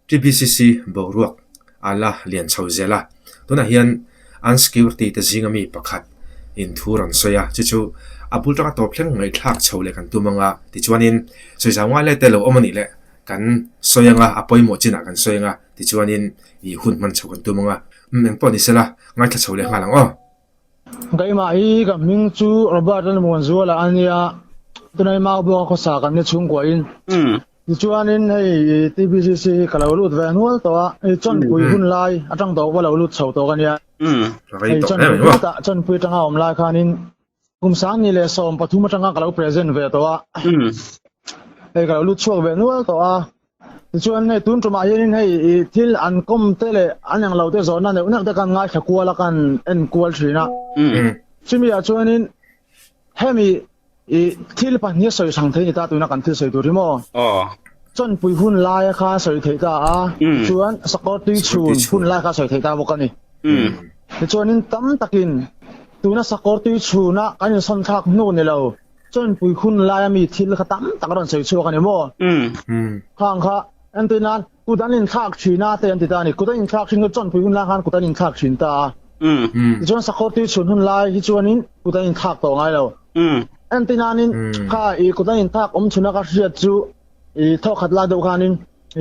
TBCC boruak a la lian chho zel a, tunah hian an security te zinga mi pakhat in thu rawn sawi a, chu chu a bul tanga tawp thleng ngaihthlak chho leh kan tum ang a, tichuanin sawi zau ngai lai te lo awm a nih leh kan sawi ang a, a pawimawh chinah kan sawi ang a, tichuanin ih hun hman chho kan tum ang a, umm engpawh ni sela ngaithla chho leh nghal ang aw. Keimah hi ka hming chu Robert Lalmuanzuala a nia, tunah Mau Buanga khawsa kan ni chhungkuahin. Tichuanin hei TBCC hi ka lo lut ve nual tawh a, hei chawnpui hun lai atang tawh ka lo lut chho tawh ka nia. Hei chawnpui hutah chawnpui atanga awm lai khanin kum 2013 atanga ka lo present ve tawh a. Hei ka lo lut chhuak ve nual tawh a. Tichuan hei tun tumah hianin hei thil an kawm te leh an englo te zawhna neuh neuh te kan ngaithla kual a kan en kual thin a. Chumi ah chuanin hemi I thil pahnih a sawi hrang thei ni ta tuna kan thil sawi tur hi maw? Aw. Chawnpui hun laia kha sawi theih ta a, tichuan sakawr tui chhun hun lai kha sawi theih ta bawk a ni. Tichuanin tam takin tuna sakawr tui chhuna kan insawn thlak hnu ni lo, chawnpui hun laia mi thil kha tam tak a rawn sawi chhuak a ni maw? Khang kha entir nan kut an inthlak thin a te an ti ta a ni. Kut an inthlak thin chu chawnpui hun lai khan kut an inthlak thin ta a. Tichuan sakawr tui chhun hun lai hi chuanin kut an inthlak tawh ngai lo. Entinanin kha i kut an inthlak awm chhuna ka hriat chu i thawkhat lai deuh khanin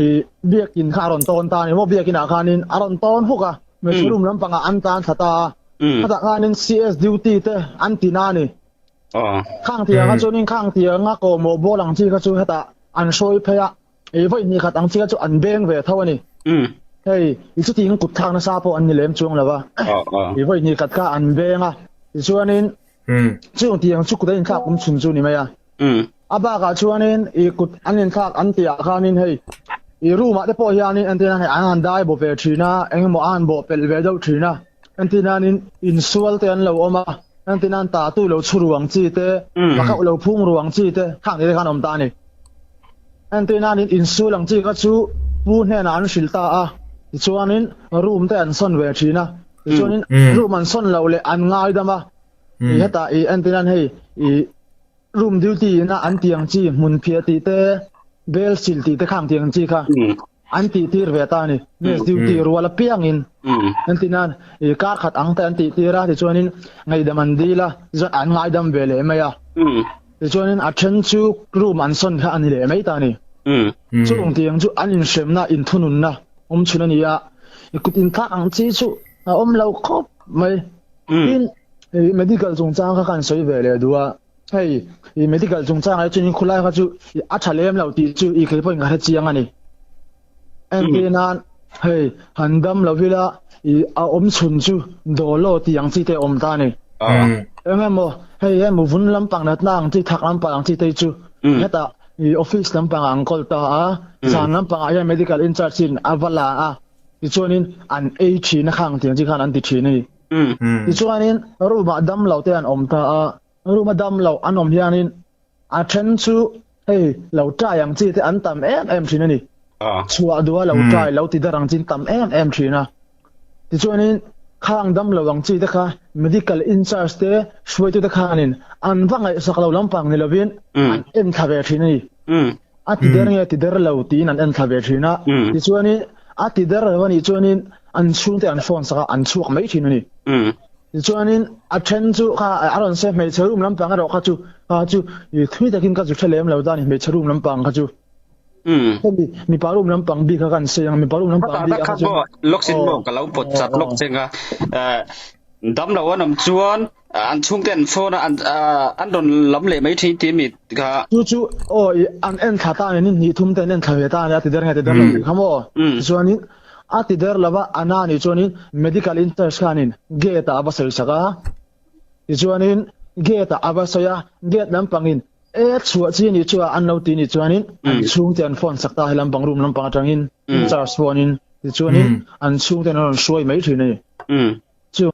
i biakin kha a rawn tawn ta a ni maw biakinah khanin a rawn tawn huk a hmeichhe room lampangah an tan thla ta a khatah khanin CS duty te an ti na a ni. Khang tiang kha chuanin khang tianga kawhmawh bawl ang chi kha chu hetah an hruai phei a i vawi hnih khat ang chi kha chu an beng ve tho a ni. Hei i chutiang kut thlak nasa pawh an ni lem chuang lo va i vawi hnih khat kha an beng a tichuanin Chung tiang chu kut an inthlak awm chhun chu ni mai a. A bakah chuanin i kut an inthlak an tihah khanin hei i room ah te pawh hianin entir nan hei an han dai bawh ve thin a, engemaw a han bawh pelh ve deuh thin a, entir nanin insual te an lo awm a, entir nan tatu lo chhu ruang chi te, pakauh lo phung ruang chi te khang te khan awm ta a ni. Entir nanin insual ang chi kha chu pu hnenah an hrilh ta a, tichuanin room te an sawn ve thin a. Tichuanin room an sawn loh leh an ngaidam a, i hetah i entir hian hei i room duty ina an tih ang chi hmun phiah tih te, bel sil tih te khang tih ang chi kha an tih tir ve ta a ni. Mess duty rual apiangin entir nan i kar khat ang te an tih tir a, tichuanin ngaihdam an dil a, tichuan an ngaidam ve leh mai a. Tichuanin a then chu room an sawn kha a ni leh mai ta a ni. Chung tiang chu an inhremna, inthununna awm chhun a ni a, i kut inthlak ang chi chu a awm lo khawp mai. Tin, i medical chungchang kha kan sawi ve leh duh a, hei i medical chungchang ah chuan khulai kha chu a tha lem lo tih chu i kei pawhin ka hre chiang a ni. Entir nan hei han dam lo ila i a awm chhun chu dawlaw tih ang chi te a awm ta a ni. Eng emaw hei hemu vun lampang natna ang chi thak lampang ang chi te chu hetah i office lampangah an kawl ta a, zan lampangah hian medical in charge in a va la a, tichuanin an ei thin a khang tiang chi khan an ti thin a ni. Tichuanin room ah dam lo te an awm ta a, room a dam lo an awm hianin a then chu hei lo try ang chi te an tam em em thin a ni. Chhuah duh a lo try lo ti dar ang chi an tam em em thin a. Tichuanin khang dam lo ang chi te kha medical in charge te hruaitu te khanin an va ngaihsak lo lampang ni lovin an en thla ve thin a ni. A ti der nge ti der lo tiin an en thla ve thin a. Tichuanin a ti der lo a nih chuanin an chhungte an phone sak a an chhuak mai thin a ni. Tichuanin a then chu kha a rawn se hmeichhe room lampang erawh kha chu kha chu thui takin ka zu hre lem lo ta a ni hmeichhe room lampang kha chu. Hemi mipa room lampang bik kha kan sawi ang mipa room lampang bik kha chu lawk sin maw ka lo pawt chat lawk cheng a dam lo an awm chuan an chhungte an phone a an rawn lam leh mai thin tih mi kha chu chu aw an en thla ta ni hnih thum te an en thla ve ta a ti der nge ti der lo tih kha maw chuanin a ti der lova ana ni chuanin medical in charge khanin gate ah a va sawi sak a tichuanin gate ah a va sawi a gate lampangin E chhuah chi ni chu a an lo ti ni chuanin an chhungte an phone sak ta he lampang room lampang atangin in charge phone in tichuanin an chhungte an rawn hruai mai thin a ni. Chu.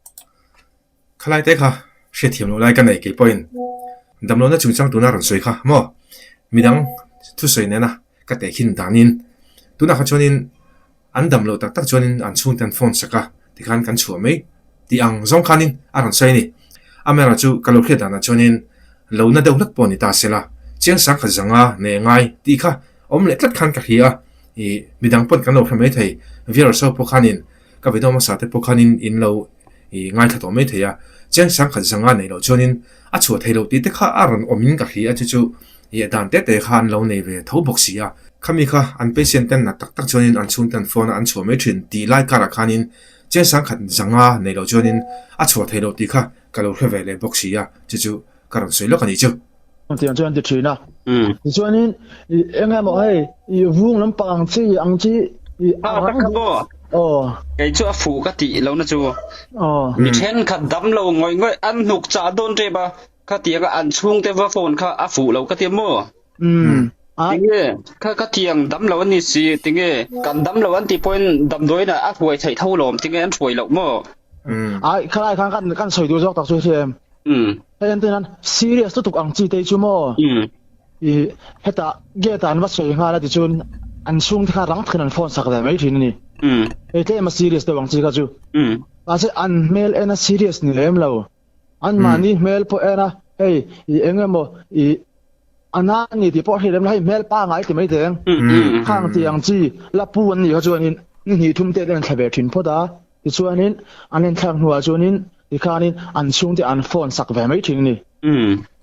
Khalai te kha hriatthiam loh lai ka nei kei pawhin damlohna chungchang tuna rawn sawi kha maw midang thusawi nena ka tehkhin danin tunah kha chuanin an dam loh tak tak chuanin an chhungte an phone sak a tikhan kan chhuah mai tih ang zawng khanin a rawn sawi a ni. Amaherawhchu chu ka lo hriat danah chuanin lo na deuh hlek pawh ni ta se la, chiang sang khat zanga nei a ngai tih kha awm leh tlat khan ka hria a. Ih midang pawn kan lo hre maithei viewers ho pawh khanin ka video hmasa te pawh khanin in lo ih ngaithla tawh maithei a, cheng sangkhat zanga neih loh chuanin a chhuah theih loh tih te kha a rawn awmin ka hria a chu chu ih dan te te kha an lo nei ve tho bawk si a. Khami kha an patient ten nat tak tak chuanin an chhungte an phone a an chhuah mai thin tih lai karah khanin cheng sangkhat zanga neih loh chuanin a chhuah theih loh tih kha ka lo hre ve leh bawk si a, chu chu ka rawn sawi lawk a nih chu. Tiang chuan an ti thin a. Tichuanin eng emaw hei i vung lampang ang chi ang chi i a rang kha maw? Aw. Kei chu a fuh ka tih lo na chu. Aw. Mi thenkhat dam lo ngawih ngawih an hnuk chah dawn tep a, khatianga an chhungte va phone kha a fuh lo ka ti maw? Umm. Tinge kha khatiang dam lo an ni si, tinge kan dam lo an tih pawhin damdawiin ah a hruai theih tho lawm, tinge an hruai loh maw? Ai khalai khan kan kan sawi duh zawk tak chu hria em? Hei an tin an serious lutuk ang chi te chu maw? I hetah gate ah an va sawi nghal a tichuan an chhungte kha rang takin an phone sak ve mai thin a ni. Hei tlem a serious deuh ang chi kha chu. Mahse an hmel en a serious ni lem lo. Anmahni hmel pawh en a hei i eng emaw i a na ni tih pawh a hrilh lem lo hei hmel pangai ti mai teng. Khang tih ang chi la pu an nih kha chuanin ni hnih thum te an en thla ve thin phawt a. Tichuanin an enthlak hnuah chuanin tikhanin an chhungte an phone sak ve mai thin a ni.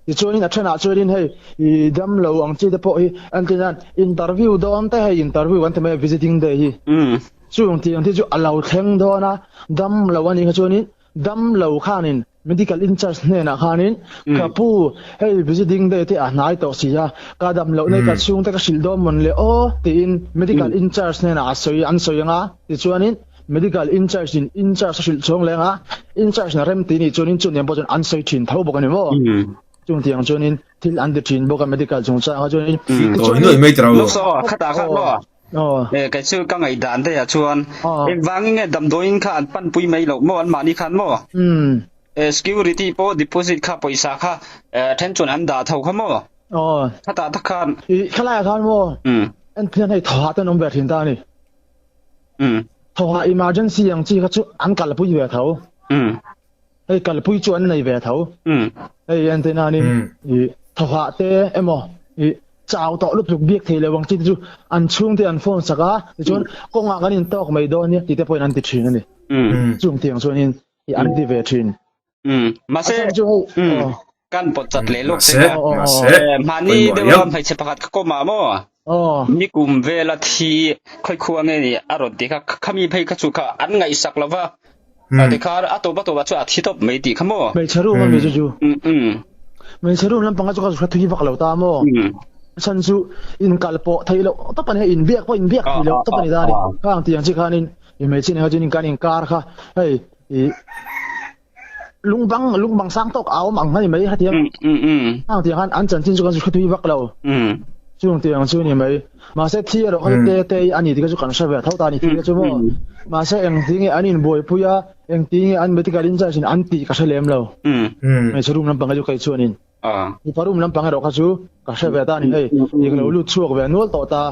Tichuanin a thenah chuanin hei i damlo ang chi te pawh hi entirnan interview dawn te hei interview kan ti mai a visiting day hi. Chung tih ang te chu a lo thleng dawn a, damlo a nih kha chuanin damlo khanin medical in charge hnenah khanin ka pu hei visiting day te a hnai tawh si a, ka damloh nei ka chhungte ka hrilh dawn mawn le aw tiin medical in charge hnenah a sawi an sawi ang a, tichuanin Medical in-charge in in-charge a hrilh chuang leng a, in-charge na rem ti nih chuanin chu nen pawh chuan an sawi thin tho bawk a ni maw? Chung tiang chuanin thil an ti thin bawk a medical chungchang ah chuanin. Tawi nuaih mai tira u. Lawk saw, khatah khan maw? Eh, kei chu ka ngaihdan daih ah chuan engvangin nge damdawiin kha an panpui mai loh maw anmahni khan maw? Eh, security pawh deposit kha pawisa kha then chuan an dah tho kha maw? Khatah tak khan. I thlalaiah khan maw? Enthian hei thawhah te an awm ve thin ta a ni. Thawhah emergency ang chi kha chu an kalpui ve tho. Hei kalpui chu an nei ve tho. Hei entir nanin i thawhah te emaw i chau tawh lutuk biak thei lo ang chi te chu an chhungte an phone sak a, tichuan kawngah kan intawk mai dawn nia tih te pawhin an ti thin a ni. Chung tiang chuanin i an ti ve thin. Mahse, kan pawt chat leh lawk che ka. Mahni deuha hmeichhe pakhat ka kawm ah maw? Nikum vela thi khawikhua nge ni a rawn ti kha, khami phei kha chu kha an ngaihsak lo va. Tikhan a tawp a tawpah chuan a thi tawp mai tih kha maw? Hmeichhe room ami chu chu. Hmeichhe room lampanga chu ka hre thui vak lo ta maw? A chhan chu inkal pawh theih loh tawp a ni a, inbiak pawh inbiak theih loh tawp a ni ta a ni. Khang tiang chi khanin hmeichhe nen kha chuan kan inkar kha hei I lungbang lungbang sang tawk a awm ang a ni mai hetiang. Hang tiang khan an chanchin chu kan hre tui vak lo. Chung tiang chu ni mai. Mahse thi erawh kha chu te te a ni tih kha chu kan hre ve tho ta a ni thi kha chu maw. Mahse engti nge an inbuaipui a, engti nge an medical in charge in an tih ka hre lem lo. Hmeichhe room lampang kha chu kei chuanin. Mipa room lampang erawh kha chu ka hre ve ta a ni hei, i ka lo lut chhuak ve nual tawh ta.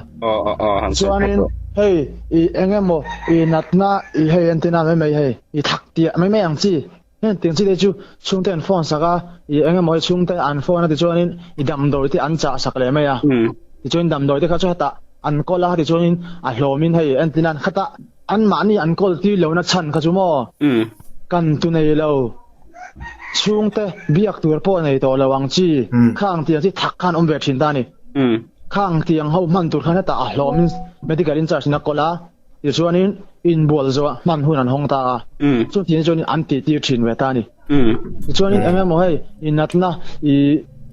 Chuanin hei i eng emaw i natna i hei entina mai mai hei i thak tiah mai mai ang chi, heng tiang chi te chu chhungte an phone sak a, i eng emaw hei chhungte an phone a tichuanin i damdawi te an chah sak leh mai a. Tichuan damdawi te kha chu hetah an kawl a, tichuanin a hlawmin hei entina khatah anmahni an kawl tir lohna chhan kha chu maw kan tu nei lo. Chhungte biak tur pawh nei tawh lo ang chi, khang tiang chi thak khan awm ve thin ta a ni. Khang tiang ho hman tur khan hetah a hlawmin medical in charge in a kawl a, tichuanin inbual zawh hman hun an hawng ta a, chutiang chuanin an tih tir thin ve ta a ni. Tichuanin eng emaw hei i natna i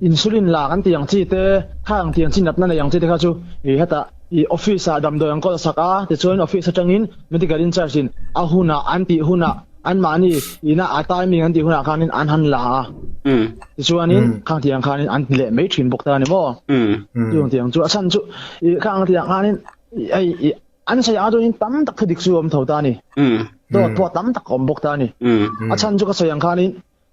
insulin lak an tih ang chi te, khang tiang chi natna nei ang chi te kha chu i hetah i office ah damdawi an kawl sak a, tichuanin office atangin medical in charge in a hunah an tih hunah Anmahni ina a timing an tih hunah khanin an han la a, tichuanin khang tiang khanin an ti leh mai thin bawk ta a ni maw? Chung tiang chu a chhan chu i khang tiang khanin hei i an sawi ang chuanin tam tak thu dik chu a awm tho ta a ni. Dawt pawh tam tak a awm bawk ta a ni. A chhan chu ka sawi ang khanin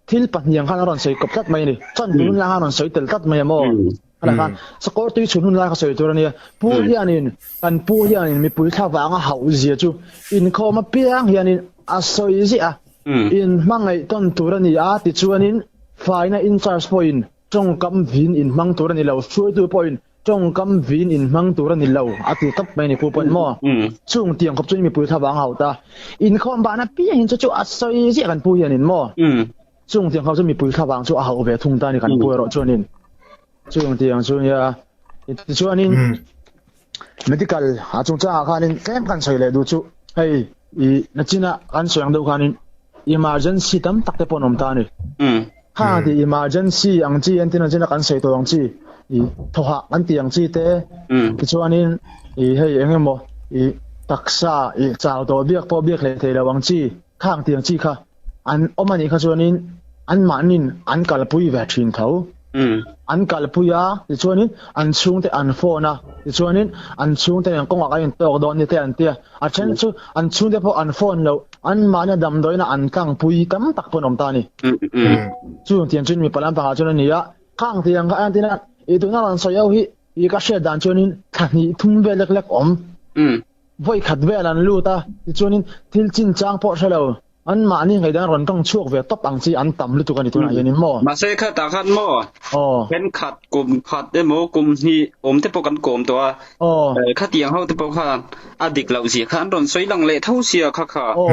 thil pahnih ang khan a rawn sawi kawp tlat mai a ni. Chuan tun hun lai khan a rawn sawi tel tlat mai a maw? Khalai khan sakawr tui chhun hun lai kha sawi tur a nia. Pu hianin kan pu hianin mipui thla vanga hauh zia chu inkhawm apiang hianin a sawi ziah a. In hmangaih tawn tur a ni a tichuanin faina in charge pawhin tawngkam vin in hmang tur a ni lo. Hruaitu pawhin. Tawngkam vin in hmang tur a ni lo a ti tawp mai ni pu pawn maw? Chung tiang khawp chu mipui thlavang a hauh ta. Inkhawm bahna piang hin chu chu a sawi ziah kan pu hianin maw? Chung tiang khawp chu mipui thlavang chu a hauh ve thung ta a ni kan pu erawh chuanin. Chung tiang chu nia. Tichuanin medical a chungchangah khanin tlem kan sawi leh duh chu hei i nachina kan sawi ang deuh khanin emergency tam tak te pawh an awm ta a ni. Kha ti emergency ang chi entir ang china kan sawi tawh ang chi i thawhah kan tih ang chi te tichuanin i hei eng emaw i taksa i chau tawh biak pawh biak hlei thei lo ang chi khang tih ang chi kha an awm a nih kha chuanin anmahnin an kalpui ve thin tho. An kalpui a tichuanin an chhungte an phone a tichuanin an chhungte nen kawngah kan intawk dawn ni te an tia a then chu an chhungte pawh an phone loh Anmahni damdawiina an tlangpui tam tak pawh an awm ta a ni. Chung tiang chuan mipa lampangah chuan a ni a, khang tiang kha entin a, i tuna rawn sawi ho hi i ka hriat dan chuanin thla hnih thum vel lek lek awm. Vawi khat vel an lut a, tichuanin thil chinchang pawh hre lo, anmahni ngaihdan rawn tawng chhuak ve tawp ang chi an tam lutuk a ni tunah hianin maw? Mahse khatah khan maw? Thenkhat kum khat emaw kum hnih awm te pawh kan kawm tawh a, Khatiang ho te pawh khan a dik loh zia kha an rawn sawi lang leh tho sia kha kha. Aw,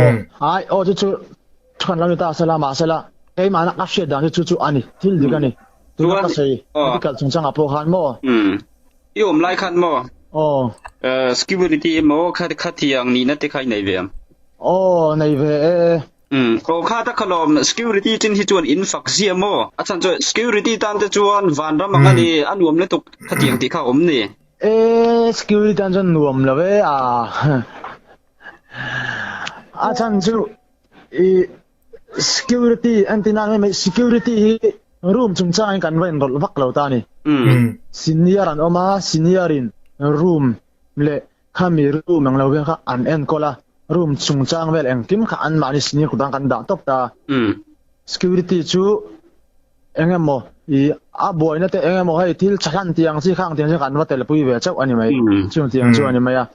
ai, aw chu chu thu kan lo ni ta sela, mahsela keimahna ka hriat dan chu chu chu a ni, thil dik a ni. Tuna ka sawi medical chungchangah pawh khan maw? Umm, i awm lai khan maw? Aw. Security emaw khatiang nihna te kha i nei ve ang? Aw, nei ve e. Umm, aw kha ta khalawm security chin hi chuan in fak zia maw? A chhan chu security tan te chuan vanram ang a ni, a nuam lutuk khatiang tih kha a awm ni. E security tan chuan nuam lo e a. A chhan chu i security entina nge mai security hi room chungchang in kan va inrawlh vak lo ta a ni. Senior an awm a, senior in room leh Khami room ang lo vel kha an enkawl a, room chungchang vel engkim kha anmahni senior kutah kan dah tawp ta. Security chu eng emaw i a buaina te eng emaw hei thil tha hlan tih ang chi khang tiang chu kan va telpui ve chauh a ni mai. Chung tiang chu a ni mai a.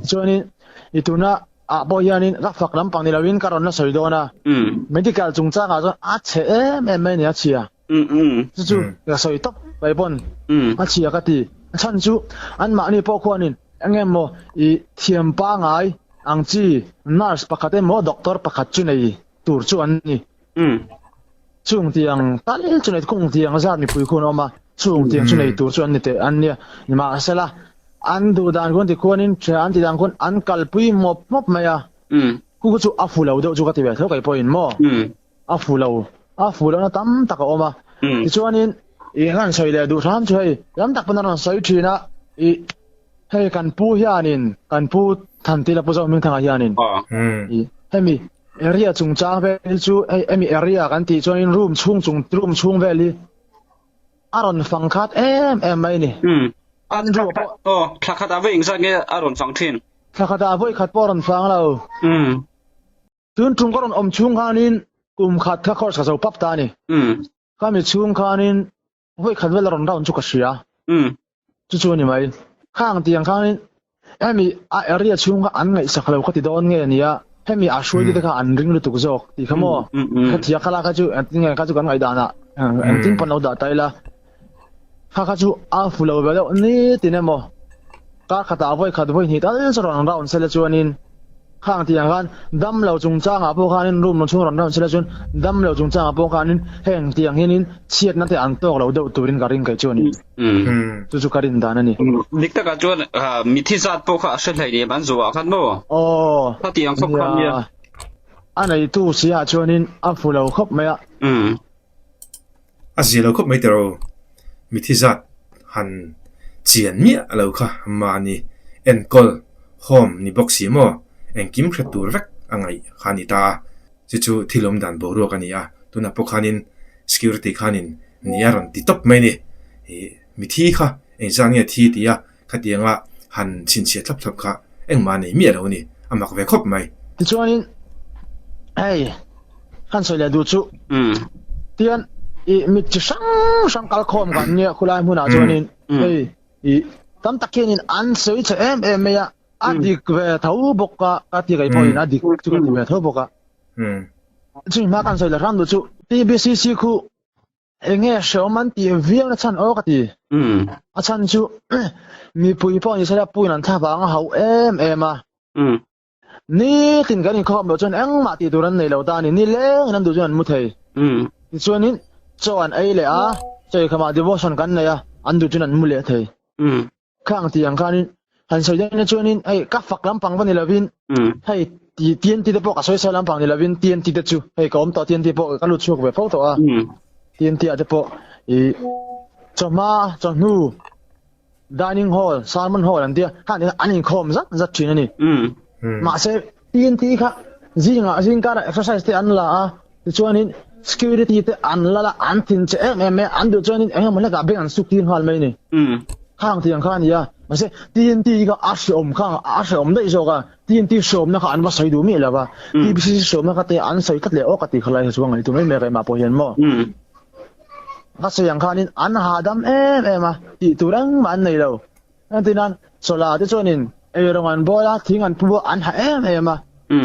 Chuanin i tuna ah pawh hianin ka fak lampang ni loin ka rawn la sawi dawn a, medical chungchangah chuan a chhe em em mai a ni a chhia. Chu chu ka sawi tawp mai pawn a chhia ka ti. A chhan chu anmahni pawh khuanin eng emaw i thiam pangai ang chi nurse pakhat emaw doctor pakhat chu nei tur chu an ni. Chung tiang tal chu nei kung tiang zat mipui khuan a awm a, chung tiang chu nei tur chu an ni teh an nia. Nimahsela an duh dan khuan ti khuanin an ti dan khuan an kalpui mawp mawp mai a. Khu chu a fu lo deuh chu ka ti ve tho kei pawhin maw. A fu lo, a fu lohna tam tak a awm a. Tichuanin i han sawi leh duh hram chu hei tam tak pawn a rawn sawi thin a, i hei kan pu hianin kan pu Thantila Pu Zohmingthanga hianin i hemi area chungchang vel hi chu hei hemi area kan tih chuanin room chhung chung room chhung vel hi a rawn fang khat em em mai a ni. Andrew pawh Aw, thla khatah vawi engzat nge a rawn fang thin? Thla khatah vawi khat pawh a rawn fang lo. Tun tum ka rawn awm chhung khanin kum khat kha course ka zo pap ta a ni. Khami chhung khanin vawi khat vel a rawn round chu ka hria. Chu chu a ni mai. Khang tiang khanin hemi a area chhung kha an ngaihsak lo ka ti dawn nge nia, hemi a hruaitute kha an ring lutuk zawk tih kha maw? Khatia kha la kha chu engtin nge kha chu kan ngaihdan ah engtin pawn lo dah ta ila. Kha kha chu a fu lo ve deuh nitin emaw kar khatah vawi khat vawi hnih tal chu rawn round sela chuanin khang tiang khan dam lo chungchangah pawh khanin room chhung rawn round sela chuan dam lo chungchangah pawh khanin heng tiang hianin chhiatna te an tawk lo deuh turin ka ring kei chu a ni. Chu chu ka rin dan a ni. Dik takah chuan mithi zat pawh kha a hre hlei em an zuah khan maw? Aw. Khatiang khawp khan nia. A neitu si ah chuanin a fu lo khawp mai a. A zia lo khawp mai teh ro. Mithi zat han chian miah lo kha mahni enkawl home ni bawk si maw? Engkim hre tur vek a ngaih kha a ni ta a. Chu chu thil awm dan boruak a ni a. Tunah pawh khanin security khanin ni a rawn ti tawp mai a ni. Ih mithi kha engzat nge thi tih a khatianga han chhinchhiah thlap thlap kha engmah nei miah lo a ni. A mak ve khawp mai. Tichuanin hei kan sawi leh duh chu tian i mit chi hrang hrang kal khawm kan nia khulai hmunah chuanin hei i tam tak hianin an sawi chhe em em mai a, a dik ve tho bawk a ka ti kei pawhin a dik chu ka ti ve tho bawk a. Chumi hma kan sawi leh hram duh chu TBCC khu. Enge hreawm an tih viau na chhan aw ka ti. A chhan chu mipui pawh ni sela puin an thla vang a hauh em em a. Nitin kan inkhawm loh chuan engmah tih tur an nei lo ta a ni. Nilengin an duh chuan an mu thei. Tichuanin chaw an ei leh a, chaw eikhawmah devotion kan nei a, an duh chuan an mu leh thei. Khang tih ang khanin han sawi dawn nia chuanin hei ka fak lampang va ni lovin hei TNT te pawh ka sawi sawi lampang ni lovin TNT te chu hei ka awm tawh TNT pawh ka lut chhuak ve fo tawh a. TNT ah te pawh ih chawhma chawhnu dining hall sermon hall an tia khan an inkhawm zat zat thin a ni. Mahse TNT kha zingah zingkarah exercise te an la a tichuanin security te an la la an thin che em em mai a an duh chuanin eng emaw hlekah bank an suk tir nghal mai a ni. Khang tiang kha a ni a mahse TNT kha a hreawm khang a hreawm daih zawk a TNT hreawmna kha an va sawi duh miah lo va TBCC hreawmna kha te an sawi tlat leh aw ka ti kha lai kha chu a ngaihtuah mai mai a keimah pawh hian maw. Ka sawi ang khanin an hahdam em em a tih tur engmah an nei lo. Engtinan chawla te chuanin eirawng an bawl a, thing an pu a, an ha em em a.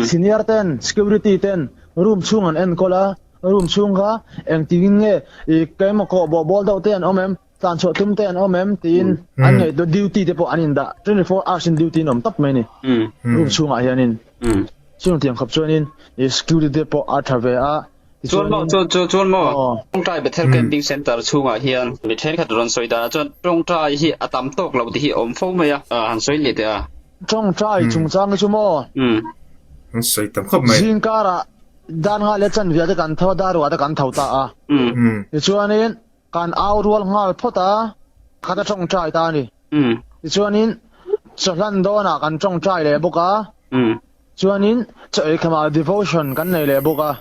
Senior ten, security ten room chhung an enkawl a, room chhung kha engtin nge i keimah kawh bawh bawl deuh te an awm em, tlan chhuah tum te an awm em tiin an ngaihtuah duty te pawh an indah 24 hours in duty an awm tawp mai a ni room chhungah hianin. Chutiang khawp chuanin i security te pawh a tha ve a. Chuan maw, chuan chuan chuan maw, Tawngtai Bethel Camping Centre chhungah hian mi thenkhat rawn sawi danah chuan tawngtai hi a tam tawk lo tih hi a awm fo mai a, han sawi leh teh a. Tawngtai chungchang hi chu maw? An sawi tam khawp mai. Zingkarah dan nghal leh chanve te kan tho a, darua te kan tho ta a. Tichuanin kan au rual nghal phawt a, khat a tawngtai ta a ni. Tichuanin chawhlan dawnah kan tawngtai leh bawk a. Chuanin chaw ei khamah devotion kan nei leh bawk a.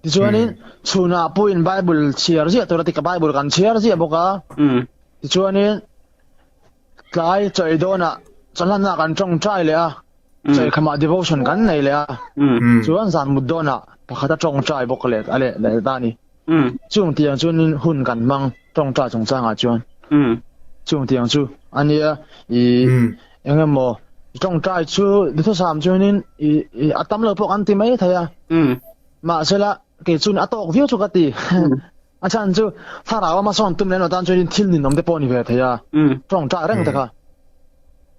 Tichuanin chhunah puiin Bible chhiar ziah tur a ti ka Bible kan chhiar ziah bawk a. Tichuanin tlai chaw ei dawnah chawhlanah kan tawngtai leh a. Chaw ei khamah devotion kan nei leh a. Chuan zan mut dawnah pakhat a tawngtai bawk leh a leh leh ta a ni. Chung tiang chuanin hun kan hmang tawngtai chungchangah chuan. Chung tiang chu a nia i Eng emaw tawngtai chu duhthusam chuanin i i a tam lo pawh kan ti mai thei a. Mahsela kei chuan a tawk viau chu ka ti. A chhan chu thlarau a hmasawn tum lem lo tan chuanin thil ninawm te pawh a ni ve thei a. Tawngtai reng te kha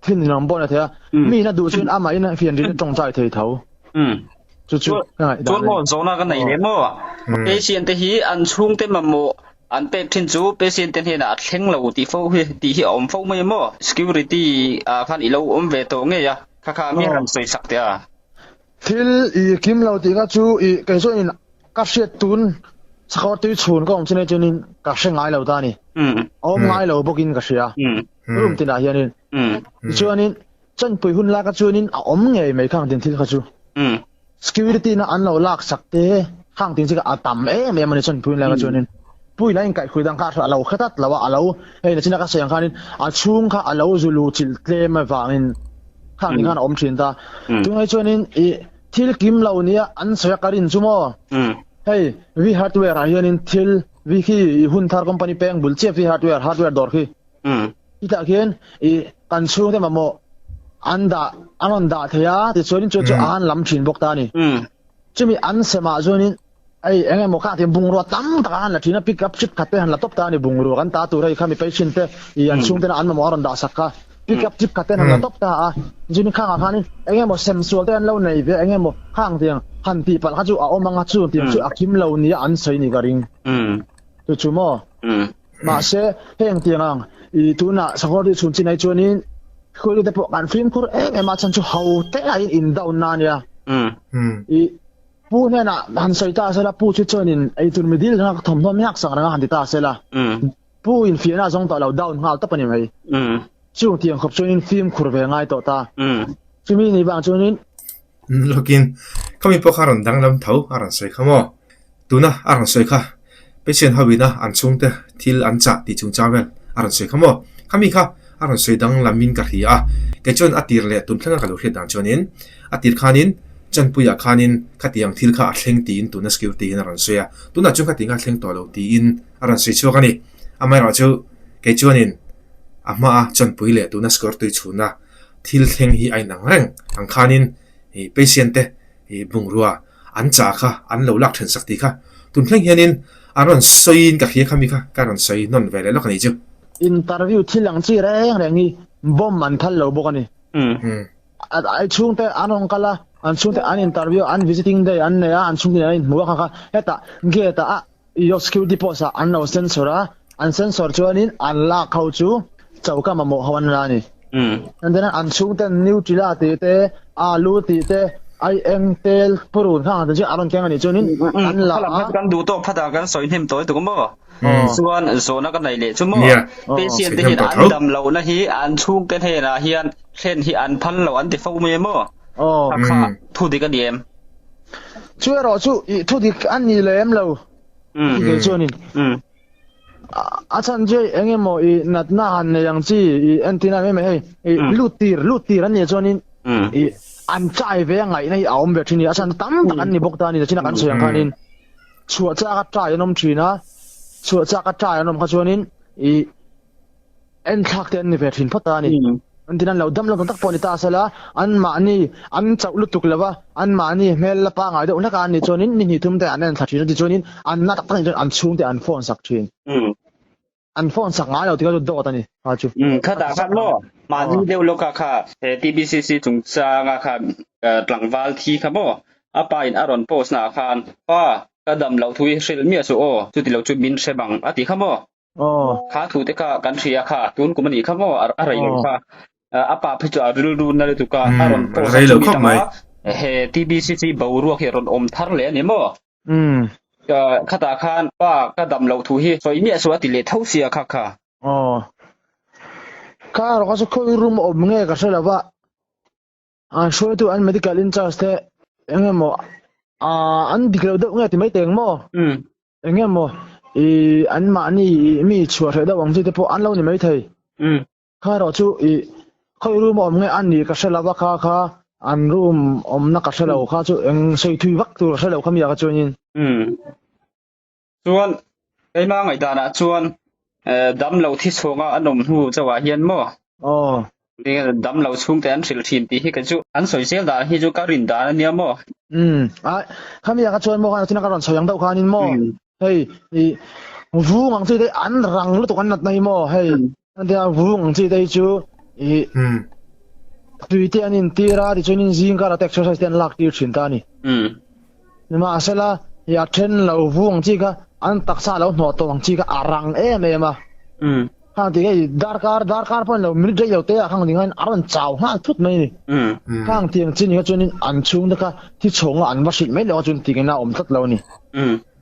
thil ninawm pawh a ni thei a. Mi in a duh chuan amahin a fian rin a tawngtai thei tho. Chu chu ka ngaihdan a ni. Chuan maw zawhna ka nei leh maw? Patient te hi an chhungte mamawh An pek thin chu patient te hnenah a thleng lo tih fo hi tih hi a awm fo mai a maw? Security ah khan i lo awm ve tawh ngei a, kha kha mi rawn sawi sak teh a. Thil i kim lo tih kha chu i kei chuanin ka hriat tun sakawr tui chhun ka awm chin aṭangin ka hre ngai lo ta a ni. A awm ngai lo bawkin ka hria room tinah hianin. Tichuanin chanpui hun lai kha chuanin a awm ngei mai khang tin thil kha chu. Security na an lo lak sak te khang tin chi kha a tam em em a ni chuan pui lai kha chuanin pui lai in kaihkhui dang kha a lo hre tlat lo a a lo hei nachina ka sawi ang khanin a chhung kha a lo zu lu chilh tlem avangin khang tin khan a awm thin ta tungai chuanin i thil kim lo nia an sawi a ka rin chu maw hei V hardware ah hianin thil V khi i hun thar company peng bul chiah V hardware hardware dawr khi Chutah khian i kan chhungte mamawh an dah an rawn dah thei a tichuanin chu chu a han lam thin bawk ta a ni. Chumi an semah chuanin hei eng emaw kha tin bungrua tam tak a han la thin a pick up chip khat te han la tawp ta a ni bungrua kan ta tur hei khami patient te i an chhungte an mamawh a rawn dah sak kha pick up chip khat te han la tawp ta a tichuanin khangah khanin eng emaw sem sual te an lo nei ve eng emaw khang tiang han tih palh kha chu a awm ang a chu tiang chu a kim lo nia an sawi ni ka ring. Chu chu maw? Mahse, heng tiang ang i tunah sakawr tih chhun chin ai chuanin khawilute pawh kan fimkhur em em a chhan chu ho te aiin in down na ania. I pu hnenah han sawi ta sela pu chu chuanin eitur mi dil reng a thawmhnaw mi hak sak reng a han ti ta sela pu in fiahna a zawng tawh lo down nghal tawp a ni mai. Chung tiang khawp chuanin fimkhur ve ngai tawh ta. Chumi ni vang chuanin Lawkin khami pawh kha a rawn danglam tho a rawn sawi kha maw? Tuna a rawn sawi kha patient ho ina an chhungte thil an chah tih chungchang vel a rawn sawi kha maw? Khami kha a rawn sawi danglamin ka hria a, kei chuan a tir leh tun thlenga ka lo hriat dan chuanin a tir khanin Chanpuiah khanin khatiang thil kha a thleng tiin tuna security in a rawn sawi a, tunah chuan khatiang kha a thleng tawh lo tiin a rawn sawi chhuak a ni. Amaherawhchu kei chuanin a hmaa Chanpui leh tuna security chhuna Thil thleng hi a inang reng ang khanin ih patient te ih bungrua an cha kha an lo lak then sak tih kha tun thleng hianin An rawn sawiin ka hria kha mi kha ka rawn sawi nawn ve leh lawk a nih chu. Interview thil ang chi reng reng hi bomb an thal lo bawk a ni. Ai chhungte an rawn kal a, an chhungte an interview an visiting day an nei a, an chhungte nen an inhmu a kha kha hetah gate ah a security post ah an lo sensor a, an sensor chuanin an lak ho chu choka mamawh ho an la a ni. Then an chhungten Nutella tih te, alu tih te, ai eng tel purun khang ang te chu an rawn keng a nih chuanin an la a. Kan duh tawk phat ah kan sawi hnem tawi tuk maw? Chuan zawhna ka nei leh chu maw? Patient te hian an dam lohna hi an chhungte hnenah hian thlen hi an phal lo an ti fo mai maw? Kha kha thu dik a ni em? Chu erawh chu i thu dik a ni lem lo kei chuanin. A chhan chu eng emaw i natna han nei ang chi i entir a mai mai hei i lut tir lut tir an nih chuanin i an chai ve a ngaihna hi a awm ve thin a ni. A chhan tam tak an ni bawk ta a ni china kan sawi ang khanin chhuah chak a try an awm thin a, chhuah chak a try an awm kha chuanin i Enthlak te an ni ve thin phawt a ni. An tin an lo dam lo tak pawh ni ta sela, anmahni an chauh lutuk lo va, anmahni hmel la pangai deuh hlek a an nih chuanin ni hnih thum te an enthla thin a ti chuanin an na tak tak nih chuan an chhung te an phone sak thin. An phone sak ngai lo tih kha chu dawt a ni kha chu. Khatah khan maw mahni deuh lawka kha he TBCC chungchanga kha tlangval thi kha maw a pa in a rawn post naah khan pa ka dam loh thu hi hrilh miah suh aw chuti lo chu min hre bang a ti kha maw. Aw. Kha thu te kha kan hria kha tun kum a nih kha maw a rei lo kha. A pa phei chu a rilru na lutuk a, a rawn post a chumi tanga he TBCC boruak hi a rawn awm thar leh a ni maw? Khatah khan pa ka dam loh thu hi sawi miah suh a ti leh tho sia kha kha. Aw. Kha erawh kha chu khawi room awm nge ka hre lo va. An hruaitu an medical in charge te eng emaw an dik lo deuh nge ti mai teng maw? Eng emaw i anmahni i mi chhuah hreh deuh ang chi te pawh an lo ni maithei. Kha erawh chu i khawi room a awm nge an nih ka hre lo va kha kha an room awmna ka hre lo kha chu eng sawi thui vak tur ka hre lo kha mi ah kha chuanin. Chuan keimah ngaihdanah chuan dam lo thi chhuanga an awm hnu chauhah hian maw? Aw. Dam lo chhungte an hrilh thin tih hi kei chu an sawi zel dan hi chu ka rin dan a nia maw? Umm a khami ah kha chuan maw khan china ka rawn sawi ang deuh khanin maw hei i vung ang chi te an rang lutuk an natna hi maw hei an tia vung ang chi te hi chu i tui te an intir a tichuanin zing kara te exercise te an lak tir thin ta a ni. Nimahsela i a then lo vung ang chi kha an taksa lo hnawh tawh ang chi kha a rang em em a. Khang ti hei darkar darkar pawh lo minute rei lo te ah khang ding hian a rawn chau nghal thut mai a ni. Khang tiang chi ni kha chuanin an chhungte kha thi chhawng a an va hrilh mai loh a chuan ti ngaihna a awm tlat lo a ni.